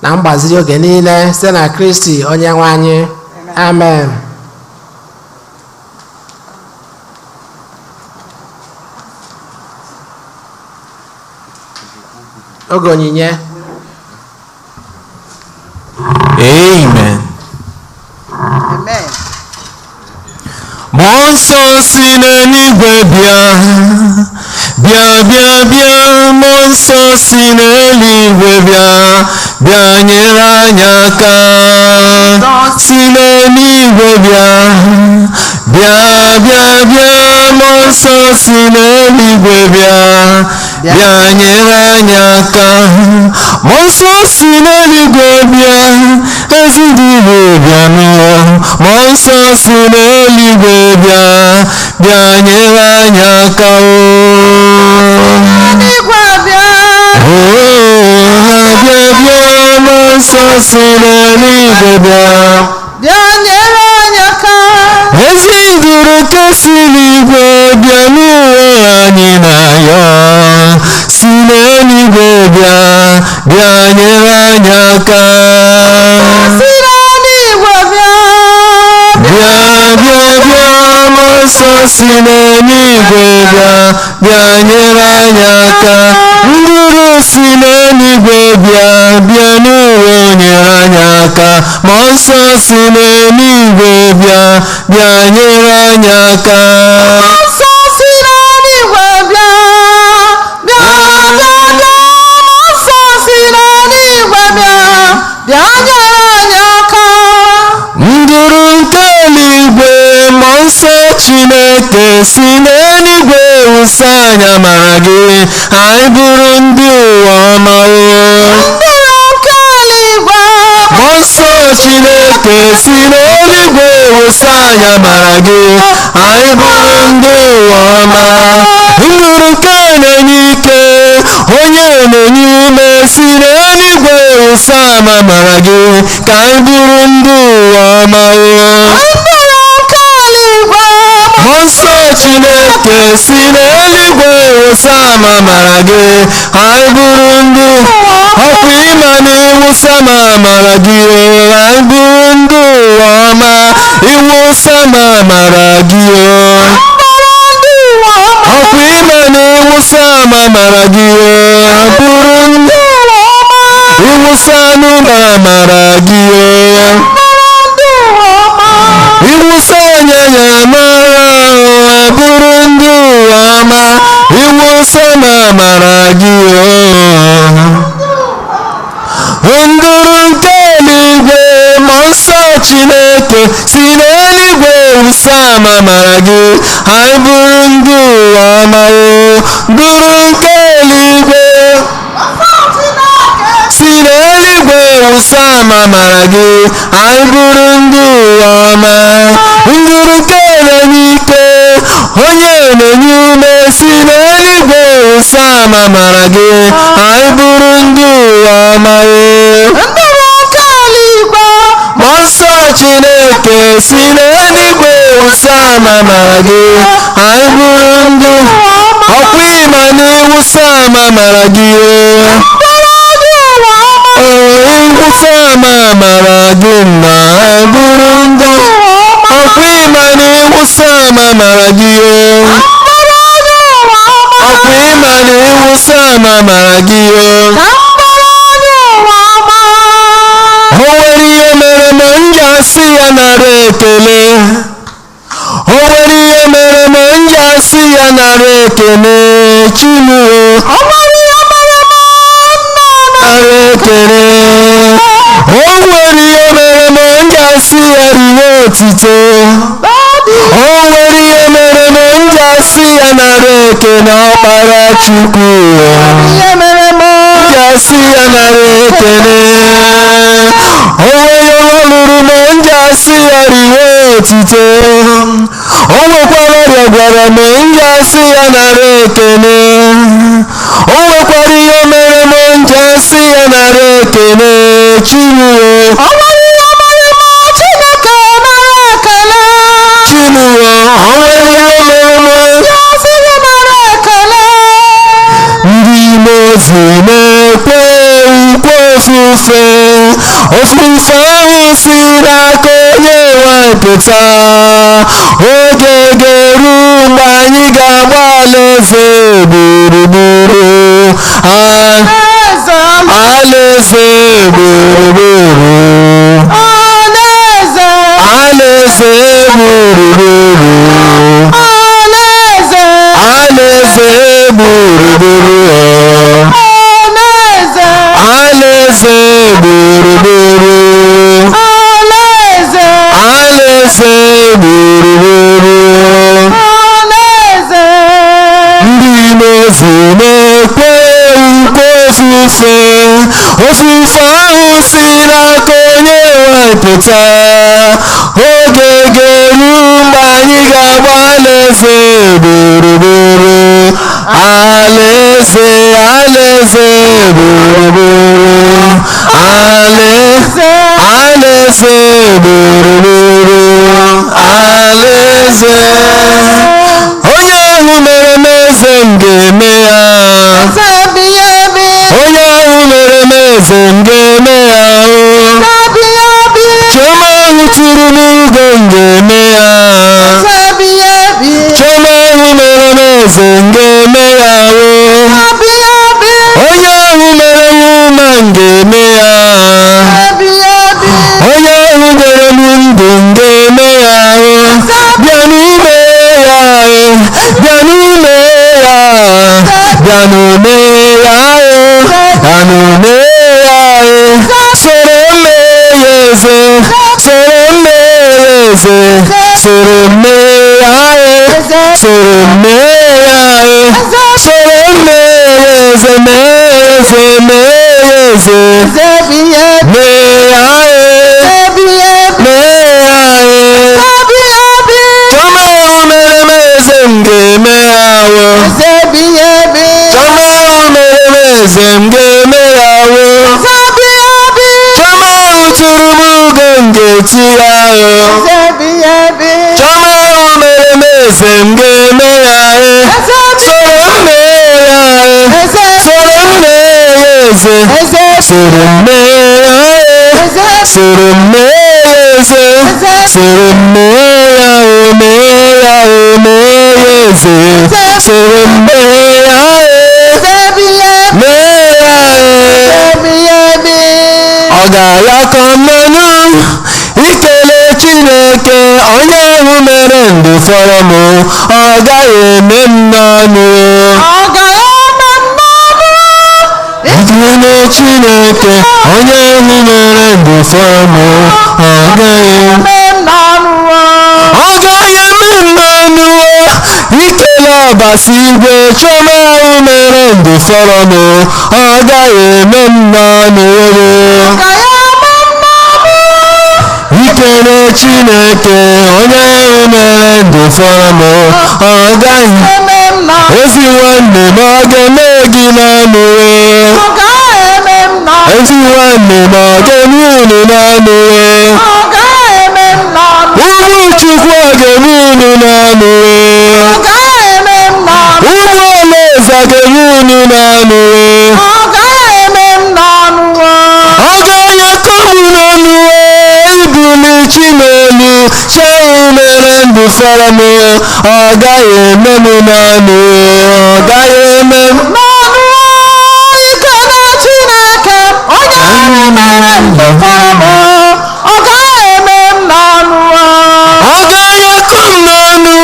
na mgbaziri oge niile, site na Kristi onye nwe anyị. Amen. Oge onyinye. Amen. Amen. Mmụọ Nsọ si n'eluigwe bịa, bịa, bịa, bịa. Mmụọ Nsọ si n'eluigwe bịa, bịa nyere anyị aka. Si n'eluigwe bịa, bịa, bịa, bịa. Mmụọ Nsọ si n'eluigwe bịa, bịa nyere anyị aka. Mmụọ Nsọ si n'eluigwe bịa, ezi dị bịa n'ụwa. Mmụọ Nsọ si n'eluigwe bịa, bịa nyere anyị aka o. N'igwe bịa. Oo, bịa, bịa. Mmụọ Nsọ si n'eluigwe bịa. Bịa nyere anyị aka. Ezi nduru nke si n'igwe bịa n'ụwa, anyị na-ayọ, si n'eluigwe bịa, bịa nyere anyị aka. Si n'eluigwe bịa. Bịa, bịa, bịa. Mmụọ Nsọ si n'eluigwe bịa, bịa nyere anyị aka. Nduru si n'eluigwe bịa, bịa n'ụwa, nyere anyị aka. Mmụọ Nsọ si n'eluigwe bịa, bịa nyere anyị aka. Nsọ si n'eluigwe bịa, bịa, bịa, bịa. Nsọ si n'eluigwe bịa, bịa nyere anyị aka. Nduru nke eluigwe, Mmụọ Nsọ Chineke, si n'eluigwe wụsa anyị amara gị, anyị bụrụ ndị ụwa ọma o. Nduru nke eluigwe. Mmụọ Nsọ Chineke, si n'eluigwe wụsa anyị amara gị, anyị bụrụ ndị ụwa ọma. Nduru nke na-enye ike, onye na-enye ume, si n'eluigwe wụsa amara gị, ka anyị bụrụ ndị ụwa ọma o. Nduru nke eluigwe. Mmụọ Nsọ Chineke, si n'eluigwe wụsa amara gị, anyị bụrụ ndị ọkwa ịma na ịwụsa ma amara gị o, anyị bụrụ ndị ụwa ọma. Ịwụsa ma amara gị o. Bụrụ ndị ụwa ọma. Ọkwa ịma na ịwụsa ma amara gị o, bụrụ ndị Ụwa ọma. ịwụsa anụ ma amara gị o. Bụrụ ndị ụwa ọma. Iwụsa anya ya mara ụwa, bụrụ ndị ụwa ọma. Iwụsa ma amara gị o. Nduru nke eluigwe, Mmụọ Nsọ Chineke, si n'eluigwe wụsa amara gị, anyị bụrụ ndị ụwa ọma o. Nduru nke eluigwe, si n'eluigwe wụsa amara gị, anyị bụrụ ndị ụwa ọma. Nduru nke na-enye ike, onye na-enye ume, si n'eluigwe wụsa amara gị, anyị bụrụ ndị ụwa ọma o. Nduru nke eluigwe. Mmụọ Nsọ Chineke, si n'eluigwe. ịwụsa ama mara gị, anyị bụrụ ndị ọkwa ịma na ịwụsa ama mara gị. Ịwụsa ama mara gị na anyị bụrụ ndị ọkwa ịma na ịwụsa ama mara gị. Ọkwa ịma na ịwụsa ama mara gị. O nwere ihe mere ma m ji asị ya nara ekele. O nwere ihe mere ma m ji asị ya nara ekele Chinuo. Nara ekele. O nwere ihe mere ma m ji asị ya riwe otito. O nwere ihe mere ma m ji asị ya nara ekele ọkpara Chukwu. M ji asị ya nara ekele. O nwere ọ lụrụ ma m ji asị ya riwe otito. O nwekwara ọrịa gwara m m ji asị ya nara ekele. O nwekwara ihe mere m ji asị ya nara ekele Chinuo. Chinuo, o nwere ihe mere m. Ndị ime ozi na-ekwe ukwe ofufe, ofufe ahụ si n'aka onye nwe pụta. Oge ga-eru mgbe anyị ga-agba alaeze gburugburu. Alaeze gburugburu. Alaeze gburugburu. Alaeze gburugburu. Alaeze gburugburu. Alaeze gburugburu. Ndị ime ozi na-ekwe ukwe ofufe, ofufe ahụ si n'aka onye nwe pụta. Oge ga-eru mgbe anyị ga-agba alaeze gburugburu. Alaeze, alaeze gburugburu. Alaeze, alaeze gburugburu. Alaeze. Onye ahụ mere m eze m ga-eme ya. Onye ahụ mere m eze m ga-eme ya. Chioma ahụ tụrụ m ugo m ga-eme ya. Chioma ahụ mere m eze m ga-eme ya. Onye ahụ mere m ụma m ga-eme ya. Onye ahụ nyere m ndụ m ga-eme ya. Bịa n'ime ya, bịa n'ime ya, bịa n'ime ya, bịa n'ime ya. Soro mee ya eze, soro mee ya eze, soro mee ya, soro mee ya, soro mee ya eze, mee eze, mee eze, mee ya, mee ya. Chioma ahụ mere m eze m ga-eme ya. Chioma ahụ mere m eze m ga-eme ya. Chioma ahụ tụrụ m ugo m ga-eti ya. Chioma ahụ mere m eze m ga-eme ya. Soro m mee ya, soro m mee ya eze, soro m mee ya, soro m mee ya eze, soro m mee ya, o mee ya, o mee ya eze, soro m mee ya, mee ya. Ọ ga-ayakọ mmanụ ikele Chineke onye ahụ mere ndụ fọrọ m, ọ gaghị eme m n'ọnụ. Ikele Chineke onye ahụ mere ndụ fọrọ m, ọ gaghị eme m n'ọnụ. Ikele Ọbasi igwe Chioma ahụ mere ndụ fọrọ m, ọ gaghị eme m n'ọnụ. Ikele Chineke onye ahụ mere ndụ fọrọ m, ọ gaghị. Ezi nwanne m ọ ga-eme gị n'ọnụ. Ezi nwanne m ọ ga-eme unu n'ọnụ. Ụmụ Chukwu ọ ga-eme ndụ fọrọ m, ọ gaghị eme m n'ọnụ, ọ gaghị eme m n'ọnụ. Ikele Chineke onye ahụ mere ndụ fọrọ m, ọ gaghị eme m n'ọnụ. Ọ gaghị akọ m n'ọnụ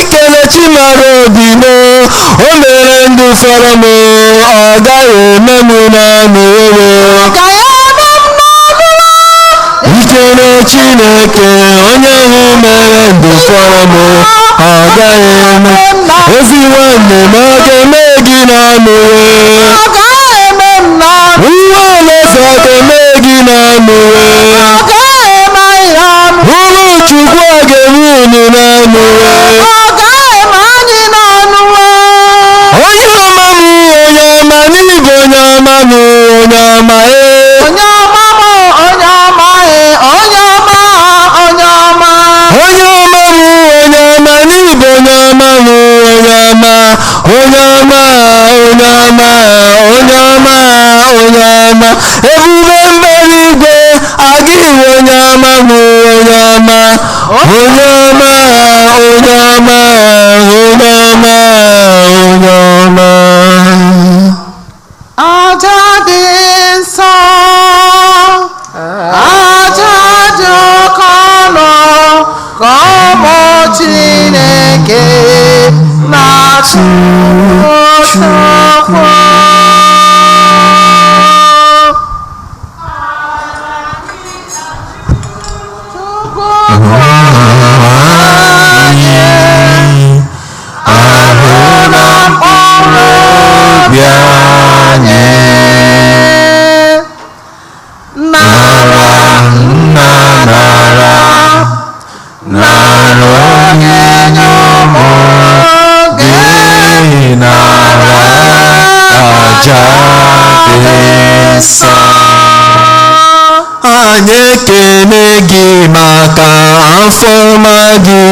ikele chi mara obi m, o mere ndụ fọrọ m, ọ gaghị eme m n'ọnụ. Ewe, ọ gaghị eme m n'ọnụ. Ikele Chineke onye ahụ mere ndụ fọrọ m, ọ gaghị eme. Ezi nwanne m, ọ ga-eme gị n'ọnụ. Ọ gaghị eme m n'ọnụ. Nwa alaeze, ọ ga-eme gị n'ọnụ. Ọ gaghị eme anyị n'ọnụ. Ụmụ Chukwu, ọ ga-eme unu n'ọnụ. Ọ gaghị eme anyị n'ọnụ. Onye ọma m, onye ọma n'ịbụ, onye ọma m, onye ọma ee. Onye ọma m, onye ọma ee, onye ọma, onye ọma. Onye ọma m, onye ọma n'ịbụ, onye ọma m, onye ọma, onye ọma, onye ọma, onye ọma, onye ọma. Ebube mbara igwe aga iwe, onye ọma m, onye ọma, onye ọma, onye ọma, onye ọma, onye ọma. Aja dị nsọ, aja dị oke ọnụ, ka ụmụ Chineke na-achụ Chukwu. Chukwu anyị ahụ na mkpụrụ obi anyị, nara nna, nara, nara onye nye ụmụ gị, nara aja dị nsọ. Anyị ekele gị maka afọ ọma gị,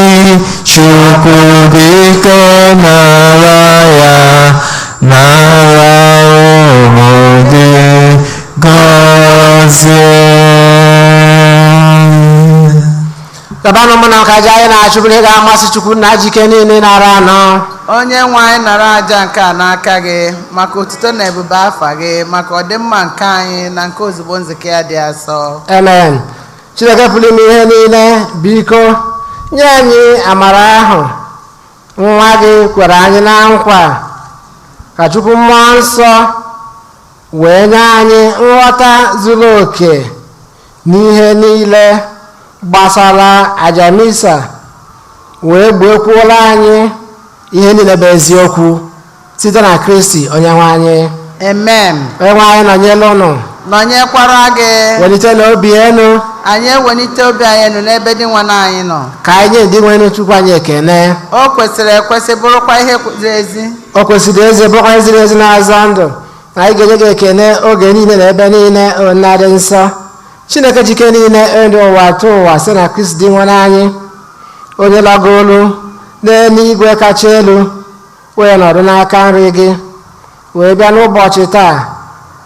Chukwu, biko nara ya, nara ụmụ gị, gọzie. Gabanụ mụ na nka ji anyị na-achụburu ihe ga-amasị Chukwu na jike niile nara anọ. Onye nwe anyị, nara aja nke a n'aka gị maka otuto na ebube afa gị, maka ọdịmma nke anyị na nke ozugbo nzukọ ya dị asọ. Amen. Chineke pụrụ ime ihe niile, biko nye anyị amara ahụ nwa gị kwere anyị na nkwa, ka Chukwu mmụọ nsọ wee nye anyị nghọta zuru oke n'ihe niile gbasara aja misa, wee gbuokwuola anyị ihe niile bụ eziokwu, site na Kristi onye nwe anyị. Amen. Onye nwe anyị nọnyere ụnụ. Nọnyekwara gị. Welite n'obi enu. Anyị ewelite obi anyị elu n'ebe dị nwa anyị nọ. Ka anyị nye ndị nwere Chukwu anyị ekene. O kwesịrị ekwesị, bụrụkwa ihe ziri ezi. O kwesịrị ezi, bụrụkwa ihe ziri ezi na-aza ndụ, na anyị ga-enye gị ekene oge niile na ebe niile, nna dị nsọ, Chineke jike niile, ndụ ụwa tụ ụwa, site na Kristi dị nwere anyị, onye lagolu n'eluigwe kacha elu wee nọdụ n'aka nri gị, wee bịa n'ụbọchị taa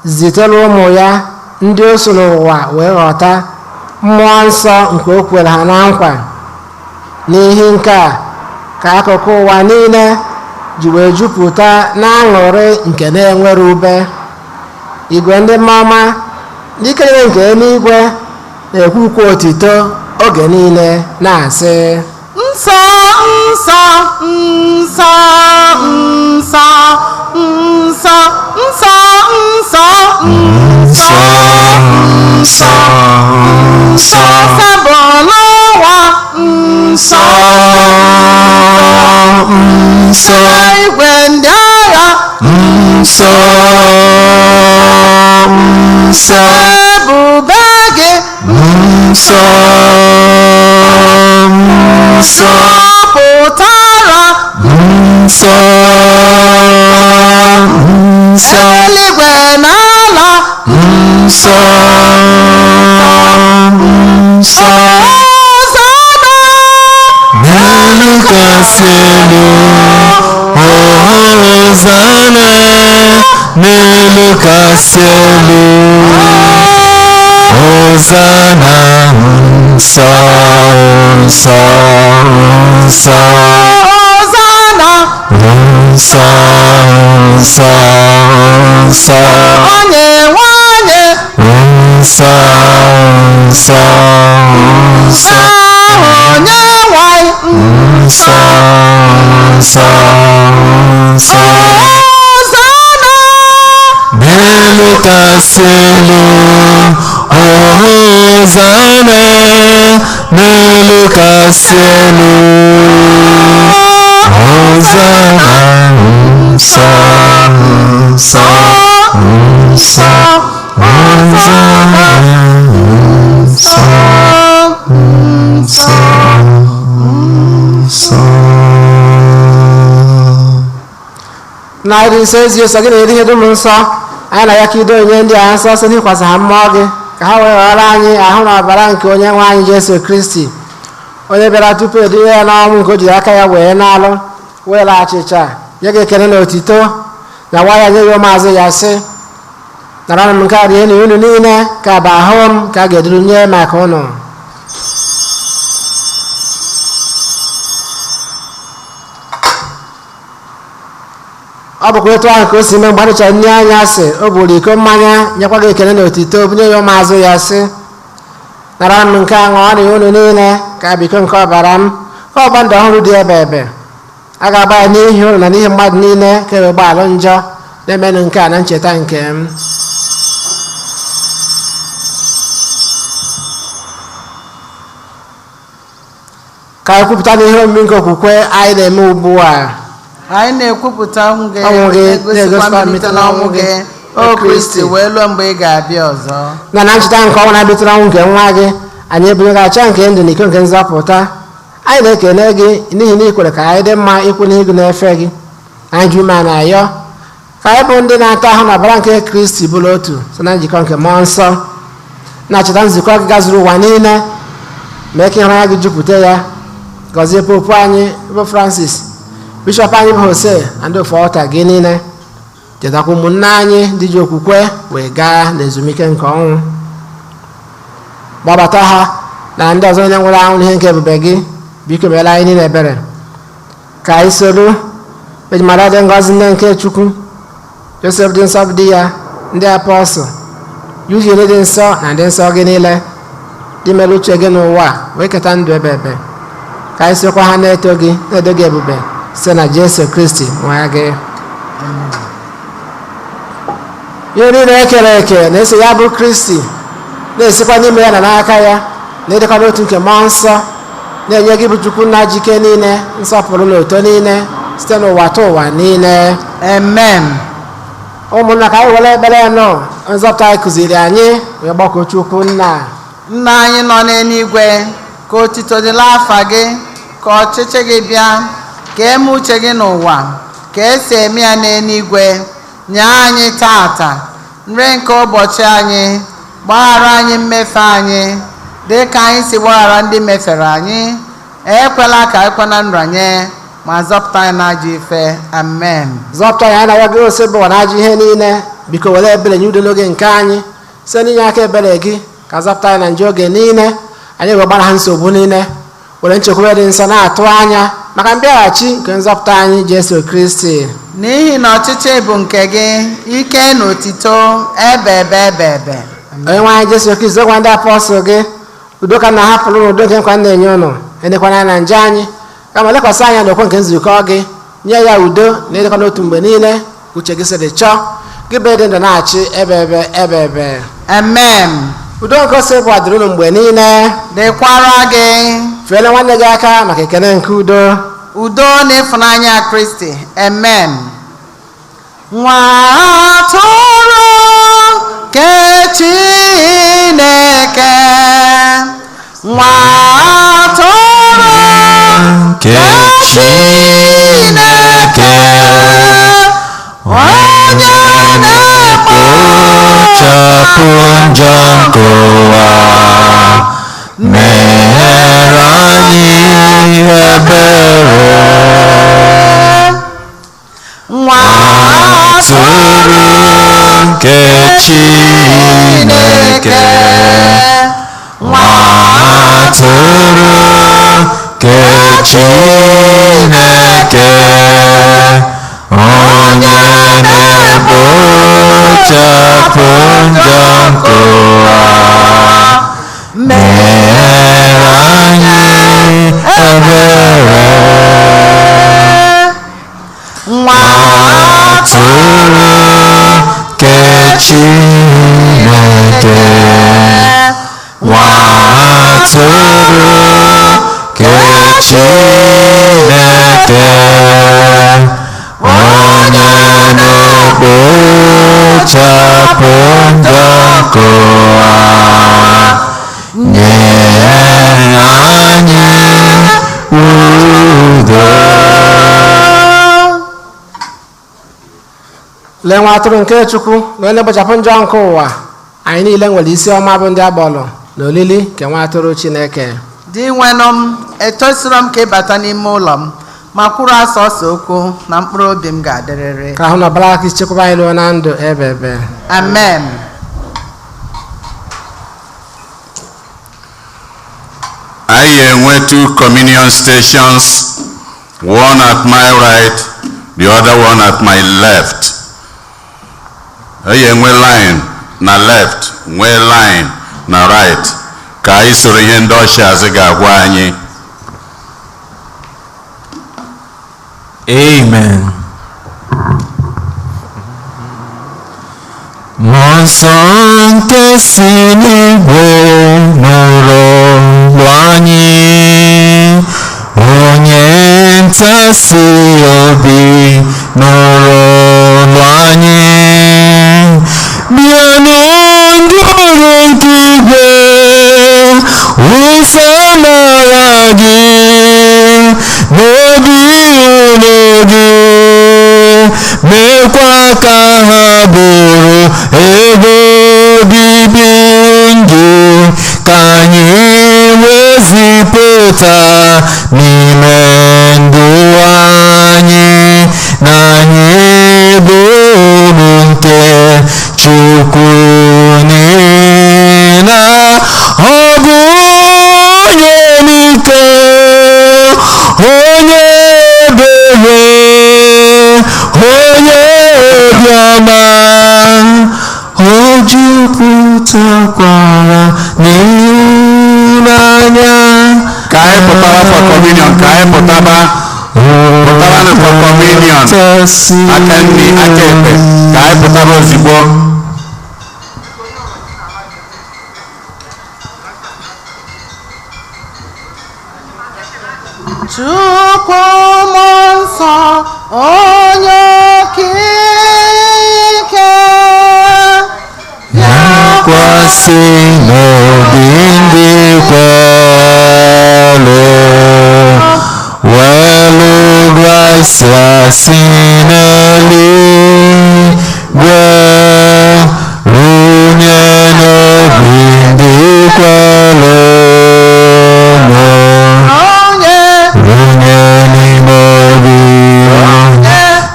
zitere ụmụ ya ndị o so n'ụwa wee ghọta mmụọ nsọ nke o kwere ha na nkwa. N'ihi nke a ka akụkụ ụwa niile ji wee jupụta n'aṅụrị nke na-enwere ube. Igwe ndị mmama n'ike niile nke eluigwe na-ekwukwa otito oge niile na-asị: Nsọ, nsọ, nsọ, nsọ, nsọ, nsọ, nsọ, nsọ, nsọ, nsọ, sebụlụwa nsọ, nsọ, igwe ndị agha, nsọ, nsọ, ebube gị, nsọ, nsọ, pụtara, nsọ, nsọ, eluigwe na ala, nsọ, nsọ, Hozana, n'elu kasị elu, Hozana n'elu kasị elu. Hosanna, nsọ, nsọ, nsọ. Hosanna. Nsọ, nsọ, nsọ. Onye nwe anyị. Nsọ, nsọ, nsọ. Onye nwe anyị. Nsọ, nsọ, nsọ. Hosanna. N'elu kasị elu, Hosanna, n'elu kasị elu. Hosanna, nsọ, nsọ, nsọ. Hosanna, nsọ, nsọ, nsọ. Na ịdị nsọ ezi ụsọ gị na-eri ihe dum nsọ anyị na ya ka ido onye ndị a nsọ site n'ịkwasa ha mmụọ gị ka ha wee ghọrọ anyị ahụ na ọbara nke onye nwe anyị Jesu Kristi, onye bịara tupu edinye ya n'ọnwụ nke o jiri aka ya wee na-alụ wee laa achịcha nye gị ekele na otito na nwa ya nye ya ụmụazụ ya, sị: "Nara m nke a, rie na unu niile, ka bụ ahụ m ka a ga-eduru nye maka unu." Ọ bụkwa etu ahụ ka o si mee mgbe a nụchara nri anyasị, o buru iko mmanya, nyekwa gị ekele na otito, bunye ya ụmụazụ ya, sị: "Nara m nke a, ṅụọ na unu niile, ka bụ iko nke ọbara m, ka ọgba ndụ ọhụrụ dị ebe ebe a ga-agba ya n'ihi unu na n'ihi mmadụ niile ka e wee gbaalụ njọ. Na-emenụ nke a na ncheta nke m." Ka anyị kwupụta n'ihe omimi nke okwukwe anyị na-eme ugbu a. Anyị na-ekwupụta ọnwụ gị, ọnwụ gị, na-egosikwa na-egosikwa mbilite n'ọnwụ gị, o Kristi, wee lụọ mgbe ị ga-abịa ọzọ. Na ncheta nke ọnwụ na-abịatara ọnwụ nke nwa gị, anyị ebunye gị acha nke ndụ na iko nke nzọpụta. Anyị na-ekele gị n'ihi na ị kwere ka anyị dị mma ikwu n'ihu gị na-efe gị. Anyị ji ume na ayọ ka anyị bụ ndị na-ata ahụ na ọbara nke Kristi bụrụ otu so na njikọ nke mmụọ nsọ. Na-acheta nzukọ gị gazuru ụwa niile, mee ka ịhụnanya gị jupụta ya. Gọzie popu anyị bụ Francis, bishọp anyị bụ Jose, na ndị ofe ọta gị niile. Chetakwa ụmụnne anyị ndị ji okwukwe wee gaa n'ezumike nke ọnwụ. Gbabata ha na ndị ọzọ onye nwụrụ anwụ n'ihe nke ebube gị. Biko meere anyị niile ebere, ka anyị soro ejimara dị ngọzi nne nke Chukwu, Josef dị nsọ bụ di ya, ndị apọstụl Eugene dị nsọ, na ndị nsọ gị niile dị mere uche gị n'ụwa wee keta ndụ ebe ebe, ka anyị sokwa ha na-eto gị, na-edo gị ebube site na Jesu Kristi nwa gị. Ihe niile e kere eke na-eso ya bụ Kristi, na-esikwa n'ime ya na n'aka ya na ịdịkwa n'otu nke mmụọ nsọ, na-enye gị bụ Chukwu nna jike niile nsọpụrụ na oto niile site n'ụwa ta ụwa niile. Amen. Ụmụnna, ka anyị were ekpere nụ nzọpụta anyị kụziri anyị wee gbakọ Chukwu nna. Nna anyị nọ n'eluigwe, ka otito dịla afa gị, ka ọchịchị gị bịa, ka eme uche gị n'ụwa ka esi eme ya n'eluigwe. Nye anyị tata nri nke ụbọchị anyị. Gbaghara anyị mmefe anyị dị ka anyị si gbaghara ndị mefere anyị. Ekwela ka ekwena nranye, ma zọpụta anyị n'ajọ ife. Amen. Zọpụta anyị anaghị gị ose bụ na ajọ ihe niile. Biko were ebere nye udo n'oge nke anyị. Site n'inye aka ebere gị, ka zọpụta anyị na nje oge niile, anyị wee gbara ha nsogbu niile, were nchekwube dị nsọ na-atụ anya maka mbịaghachi nke nzọpụta anyị Jesu Kristi. N'ihi na ọchịchị bụ nke gị, ike na otito ebe ebe ebe ebe. Onye nwe anyị Jesu Kristi, gwa ndị apọstụl gị: "Udo ka na hapụrụ ụnụ, udo nke nkwa na-enye ụnụ. Edekwana anya na nje anyị, kama lekwasị anya n'okwe nke nzukọ gị, nye ya udo na ịdịkwa n'otu mgbe niile, uche gị sịrị chọọ gị bụ ịdị ndụ na-achị ebe ebe ebe ebe." Amen. Udo nke ose bụ adịrị unu mgbe niile. Dịkwara gị. Feere nwanne gị aka maka ekele nke udo. Udo na ịfụnanya Kristi. Amen. Nwa atụrụ nke Chineke, nwa atụrụ nke Chineke, onye na-ekpochapụ njọ nke ụwa, meghere anyị ebere. Nwa atụrụ nke Chineke. Nwa atụrụ nke Chineke, onye na-ekpochapụ njọ nke ụwa, mere anyị ebere. Nwa Atụrụ nke Chineke, nwa atụrụ nke Chineke, onye na-ekpochapụ njọ nke ụwa, nye anyị udo. Lee nwa atụrụ nke Chukwu na onye na-ekpochapụ njọ nke ụwa. Anyị niile nwere isi ọma bụ ndị agbọlụ na olili nke nwa atụrụ Chineke. Dị nwenụ m, etosiro m ka ịbata n'ime ụlọ m, ma kwuru asọsọ okwu na mkpụrụ obi m ga-adịrịrị. Ka ahụ na ọbara aka chekwaba anyị ruo na ndụ ebe ebe. Amen. Anyị enwe two communion stations, one at my right, the other one at my left. Anyị enwe line na left, nwee line na right, ka anyị soro ihe ndị ushers ga-agwa anyị. Amen. Mmụọ nsọ nke si n'igwe nụrụ olu anyị, onye ntasi obi nụrụ olu anyị. Bịanụ ndị ọrụ nke igwe, wụsa amara gị n'obi ụlọ gị, mekwa ka ha bụrụ ebe obibi gị, ka anyị wezipụta n'ime ndụ anyị na anyị bụ ụmụ nke Chukwu, n'ihi na ọ bụ onye n'ike, onye ebere, onye obiọma, o jupụtakwara n'ịhụnanya. Ka anyị pụtara for communion, ka anyị pụtaba, pụtaranụ for communion. Aka nri, aka ekpe, ka anyị pụtara ozigbo. Chukwu mmụọ nsọ, onye okike, Bịakwasị n'obi ndị kwelu, welu grasia si n'eluigwe runye n'obi ndị kwelu. Onye Runye n'ime obi,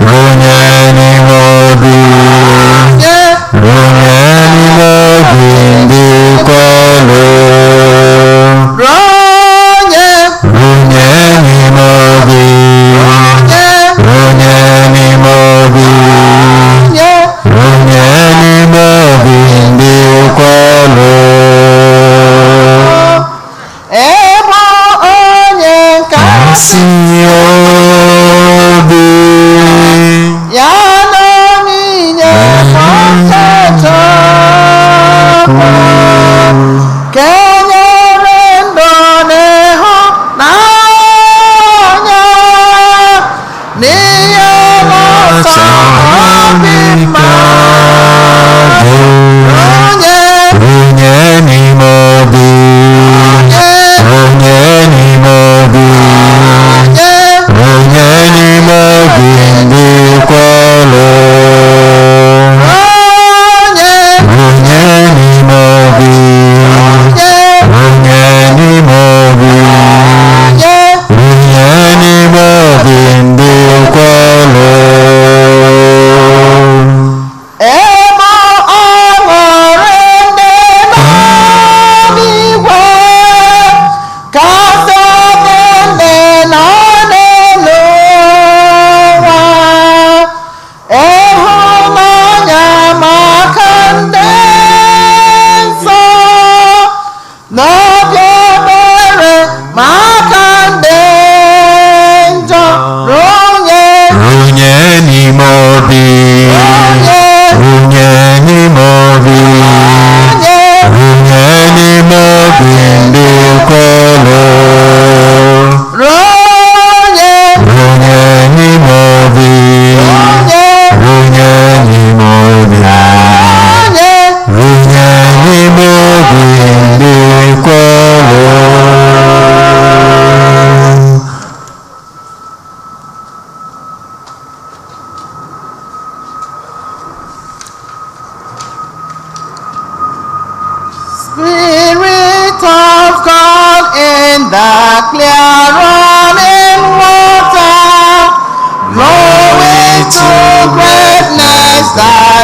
runye n'ime obi, onye runye n'ime obi ndị kwelu. Onye Runye n'ime obi, onye runye n'ime obi, onye runye n'ime obi ndị kwelu. Ebe onye Kasị obi ya na onyinye ọtụtụ kenyere ndụ n'ịhụnanya n'ihe n'ụtọ obi mmadụ. Onye Runye n'ime obi, onye runye n'ime obi, onye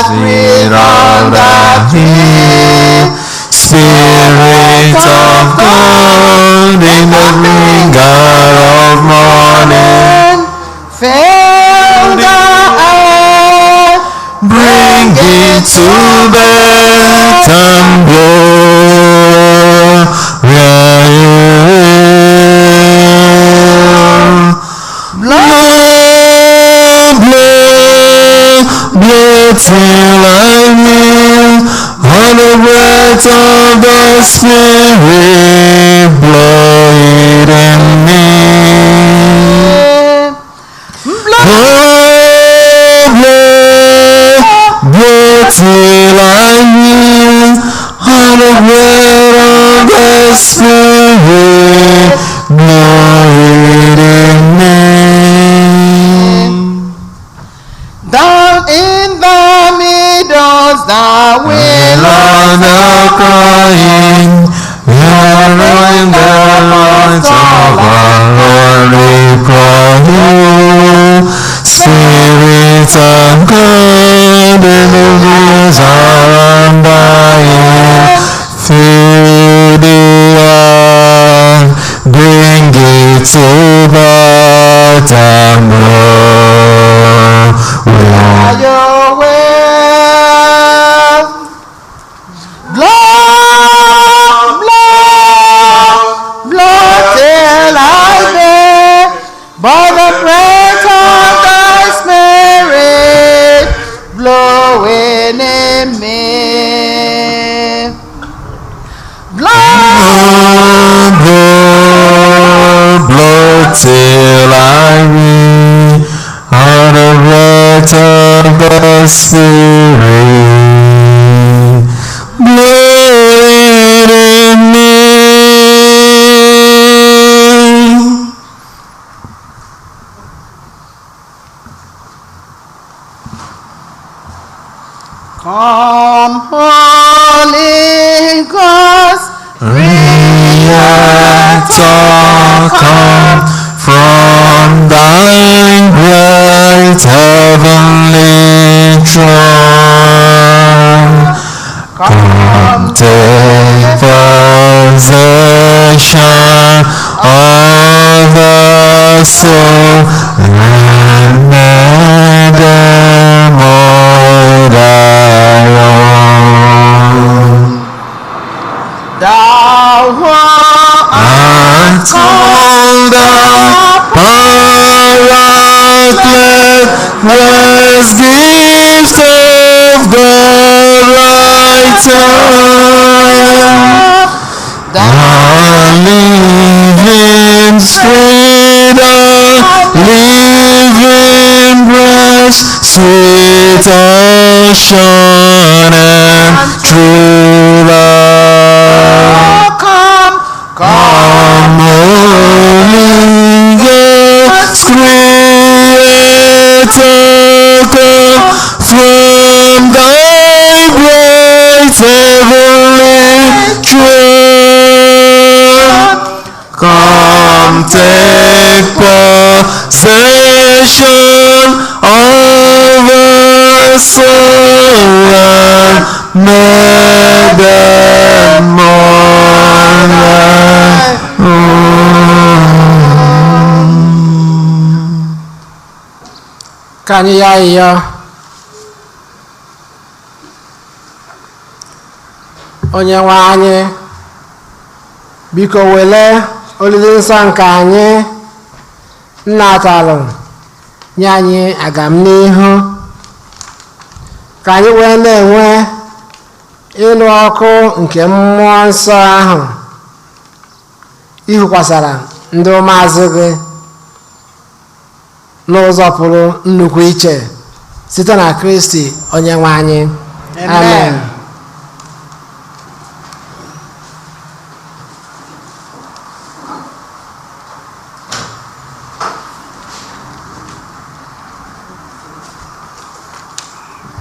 Has breathed on the tree. Spirit of God, in the finger of morning, Fill the earth, bring it to birth and glory. Blow, blow, blow till I hear on the breath of the Spirit, blow it in me. Blow, blow, blow till I hear on the breath of the Spirit, blow it in me. Down in the meadows, the willows Lord, are crying, in the light of our Lord, we cry you. Spirit of God, in the days are undying, through the earth, bring it to birth and glory. Your will. Blow, blow, blow till I be by the breath of thy Spirit blowing in me. Blow, Blow, blow till I be on the breath of the Spirit. Blow it in me. Come, Holy Ghost, Creator, come from thy bright heavenly throne. Come take possession of the soul and make them all thy own. Thou art Art all the paraclete, was gift of the writer. The living spirit, living breath, sweet ocean and true love. Come, Come, Holy Ghost, Creator, come from thy bright heavenly throne. Come take possession of our soul and make them all thy own. Ka anyị yọọ ayịyọ. Onye nwe anyị, biko wele olili nsọ nke anyị nnatalụ nye anyị agamnihu, ka anyị wee na-enwe ịnụ ọkụ nke mmụọ nsọ ahụ ihukwasara ndị ụmụazụ gị n'ụzọ pụrụ nnukwu iche site na Kristi onye nwe anyị. Amen.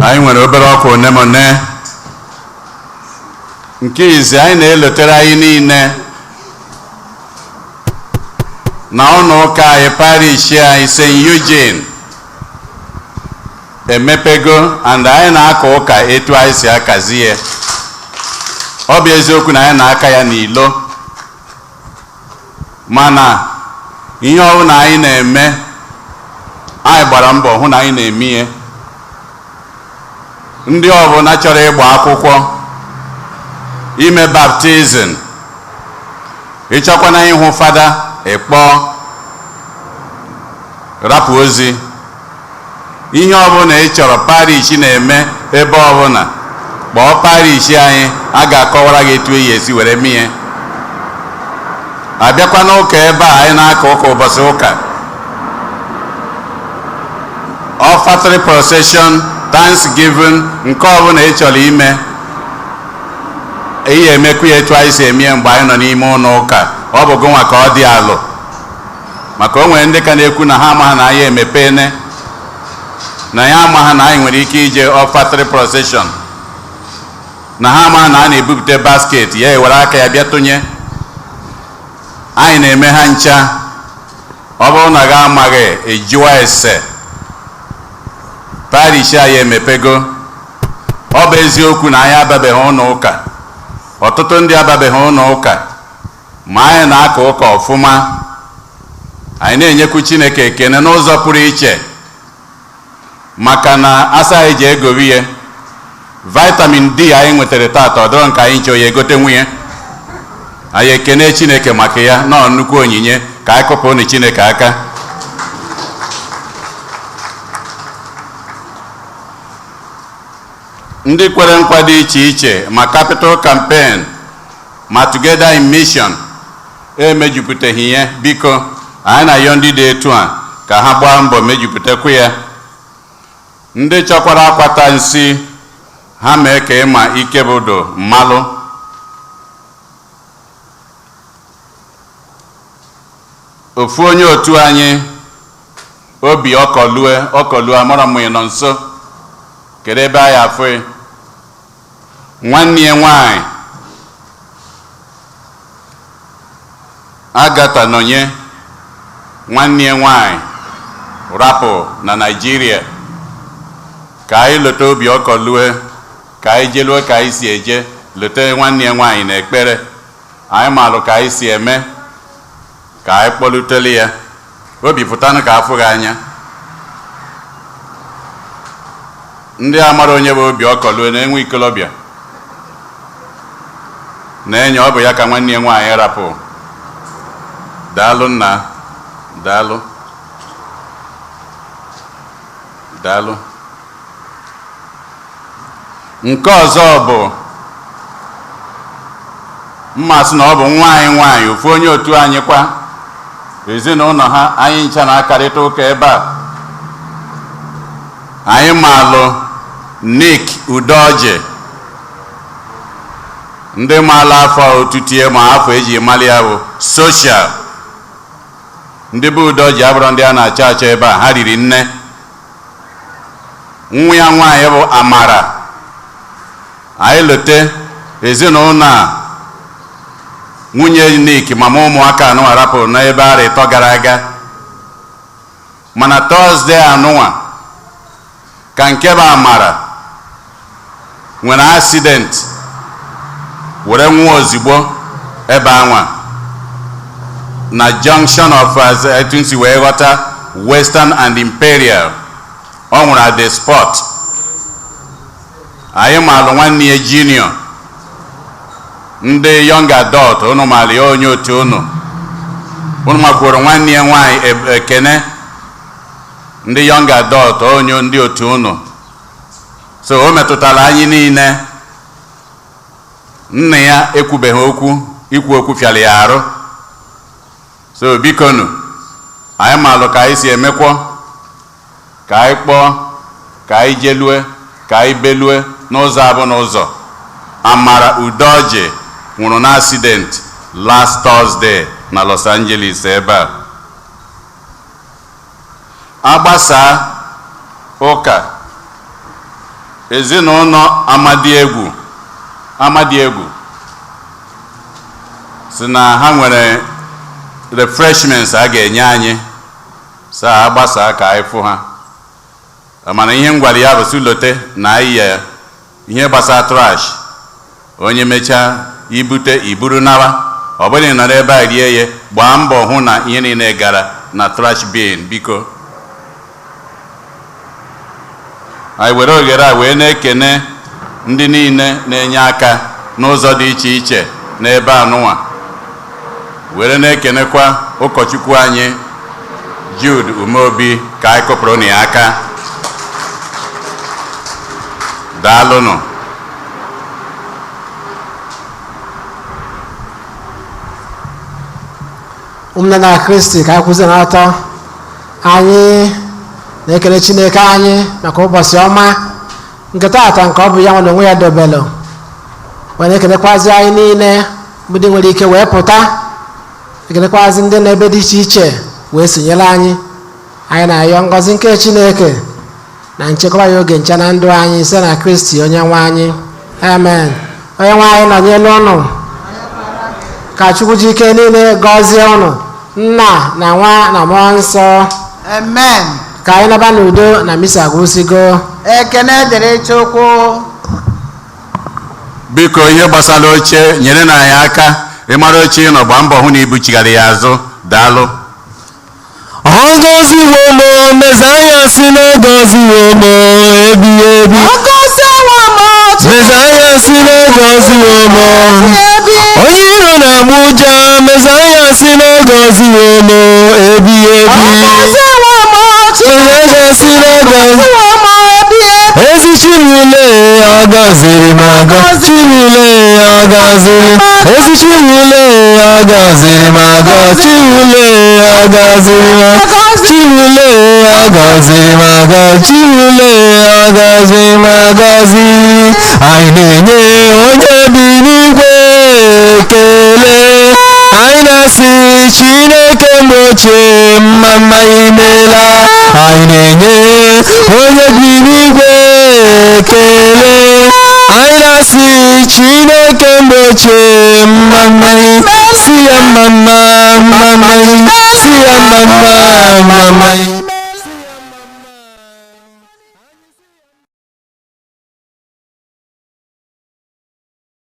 Anyị nwere obere ọkwa one ma one. Nke izi anyị na-elotere anyị niile na ụlọ ụka anyị, parish anyị St. Eugene, Emepego and anyị na-aka ụka etu anyị si akazi ya. Ọ bụ eziokwu na anyị na-aka ya n'ilo, mana ihe ọbụla anyị na-eme, anyị gbara mbọ hụ na anyị na-eme ihe. Ndị ọbụla chọrọ ịgba akwụkwọ, ime baptizim, ịchọkwana ịhụ fada, ịkpọọ, rapụ ozi. Ihe ọbụla ị chọrọ parish na-eme ebe ọbụla, kpọọ parish anyị, a ga-akọwara gị etu eyi esi were mie. Abịakwa n'ụka ebe a anyị na-aka ụka ụbọchị ụka, offertory, procession, thanksgiving, nke ọbụla ị chọrọ ime, ihe emekwu ya etu anyị si eme ya mgbe anyị nọ n'ime ụlọ ụka. Ọ bụ gụnwa ka ọ dị alụ, maka o nwere ndị ka na-ekwu na ha amaghị na anyị emepene, na ya amaghị na anyị nwere ike ije offertory, procession, na ha amaghị na a na-ebupụta basket ya ewere aka ya bịa tụnye. Anyị na-eme ha ncha. Ọ bụrụ na gị amaghị, ejụọ ese. Parish anyị emepego. Ọ bụ eziokwu na anyị ababeghị ụlọ ụka, ọtụtụ ndị ababeghị ụlọ ụka, ma anyị na-aka ụka ọfụma. Anyị na-enyekwu Chineke ekene n'ụzọ pụrụ iche, maka na asa anyị ji egobi ya. Vitamin D anyị nwetara tata, ọ dịrọ nke anyị nche ya egote nwunye anyị. Ekene Chineke maka ya nọọ, nnukwu onyinye. Ka anyị kụpụrụ Chineke aka. Ndị kwere nkwa dị iche iche, ma capital campaign, ma Together in Mission, emejupụtaghị ihe. Biko, anyị na-ayọ ndị dị etu a ka ha gbaa mbọ mejupụtakwu ya. Ndị chọkwara akwata nsị ha, mee ka ịma ike bụ mmalụ. Ofu onye otu anyị, obi ọkọlue ọkọlue, amara m ị nọ nso, kedu ebe anyị afụ nwanne ya nwanyị Agatha Nonye. Nwanne ya nwanyị rapụ na Naịjirịa. Ka anyị leta obi ọkọlue, ka anyị jelue ka anyị si eje leta nwanne ya nwaanyị n'ekpere. Anyị malụ ka anyị si eme ka anyị kpọlutele ya. Obi pụtanụ ka afụ gị anya. Ndị amara onye bụ obi ọkọlue na-enwe ikolobịa na-enye, ọ bụ ya ka nwanne ya nwaanyị rapụ. Daalụ nna, daalụ, daalụ. Nke ọzọ bụ mmasị na ọ bụ nwa anyị nwaanyị, ofu onye otu anyị kwa, ezinụlọ ha anyị ncha na-akarịta ụka ebe a. Anyị maalụ Nick Udoji, ndị maala afọ otutie, ma afọ eji mali ya bụ social. Ndị bụ Udoji abụrụ ndị a na-achọ achọ ebe a, ha riri nne. Nwa ya nwaanyị bụ Amara. Anyị lote ezinụlọ a, nwunye Nick, mama ụmụaka anụnwa, rapụrụ n'ebe arọ 3 gara aga. Mana Thursday anụnwa ka nke bụ Amara nwere accident were nwụọ ozugbo ebe anwa na junction of, etu nsi wee ghọta, Western and Imperial. Ọ nwụrụ at the spot. Anyị maalụ nwanne ya Junior, ndị young adult unu maara ya, onye otu unu. Unu makwuru nwanne ya nwaanyị Ekene, ndị young adult, onye ndị otu unu. So o metụtara anyị niile. Nna ya ekwubeghị okwu, ikwu okwu fịara ya arụ. So bikonu, anyị maalụ ka anyị si emekwọ, ka anyị kpọọ, ka anyị jelue, ka anyị belue n'ụzọ abụ n'ụzọ. Amara Udoji nwụrụ na accident last Thursday na Los Angeles ebe a. Agbasaa ụka, ezinụlọ Amadiegwu, Amadiegwu si na ha nwere refreshments a ga-enye anyị. Saa agbasaa ka anyị fụ ha. Mana ihe m gwara ya bụ sulote na ihe ihe gbasara trash, onye mechaa ibute iburu nawa. Ọ bụrụ na ị nọrọ ebe a rie ya, gbaa mbọ hụ na ihe niile gara na trash bin. Biko, anyị were oghere a wee na-ekene ndị niile na-enye aka n'ụzọ dị iche iche n'ebe anụnwa, were na-ekenekwa ụkọchukwu anyị Jude Umeobi, ka anyị kụpụrụ na ya aka. Daalụnụ. Ụmụnne na Kristi, ka anyị kwụzie n'ọtọ. Anyị na-ekele Chineke anyị maka ụbọchị ọma nke taata, nke ọ bụ ya nwe na onwe ya dobelu, wee na-ekelekwazi anyị niile bụ ndị nwere ike wee pụta, ekelekwazi ndị n'ebe dị iche iche wee sonyere anyị. Anyị na-ayọ ngọzi nke Chineke na nchekwaba ya oge ncha na ndụ anyị site na Kristi onye nwe anyị. Amen. Onye nwe anyị nọnyelu ụnụ. Ka Chukwu ji ike niile gọzie ụnụ, Nna na Nwa na Mmụọ Nsọ. Amen. Ka anyị naba n'udo na misa gwụsịgo. Ekene dịrị Chukwu. Biko, ihe gbasara oche, nyere na anyị aka. Ịmara oche ị nọ, gbaa mbọ hụ na ibuchigara ya azụ. Daalụ. Ọgọziwo m, Mezaya si na ọgọziwo m ebighị ebi. Mezaya si na ọgọziwo m. Onye iro na-agba ụja, Mezaya si na ọgọziwo m ebighị ebi. Mezaya si na ọgọzi. Ezi Chinule, ọ gọziri m agọ. Chinule, ọ gọziri. Ezi Chinule, ọ gọziri m agọ. Chinule, ọ gọziri m. Chinule, ọ gọziri m agọ. Chinule, ọ gọziri m agọzi. Anyị na-enye onye bi n'igwe ekele. Anyị na-asị Chineke mgbe ochie, mma mma, imela. Anyị na-enye onye bi n'igwe ekele. Anyị na-asị Chineke mgbe ochie, mma mma, si ya mma mma, mma mma, si ya mma mma, mma mma.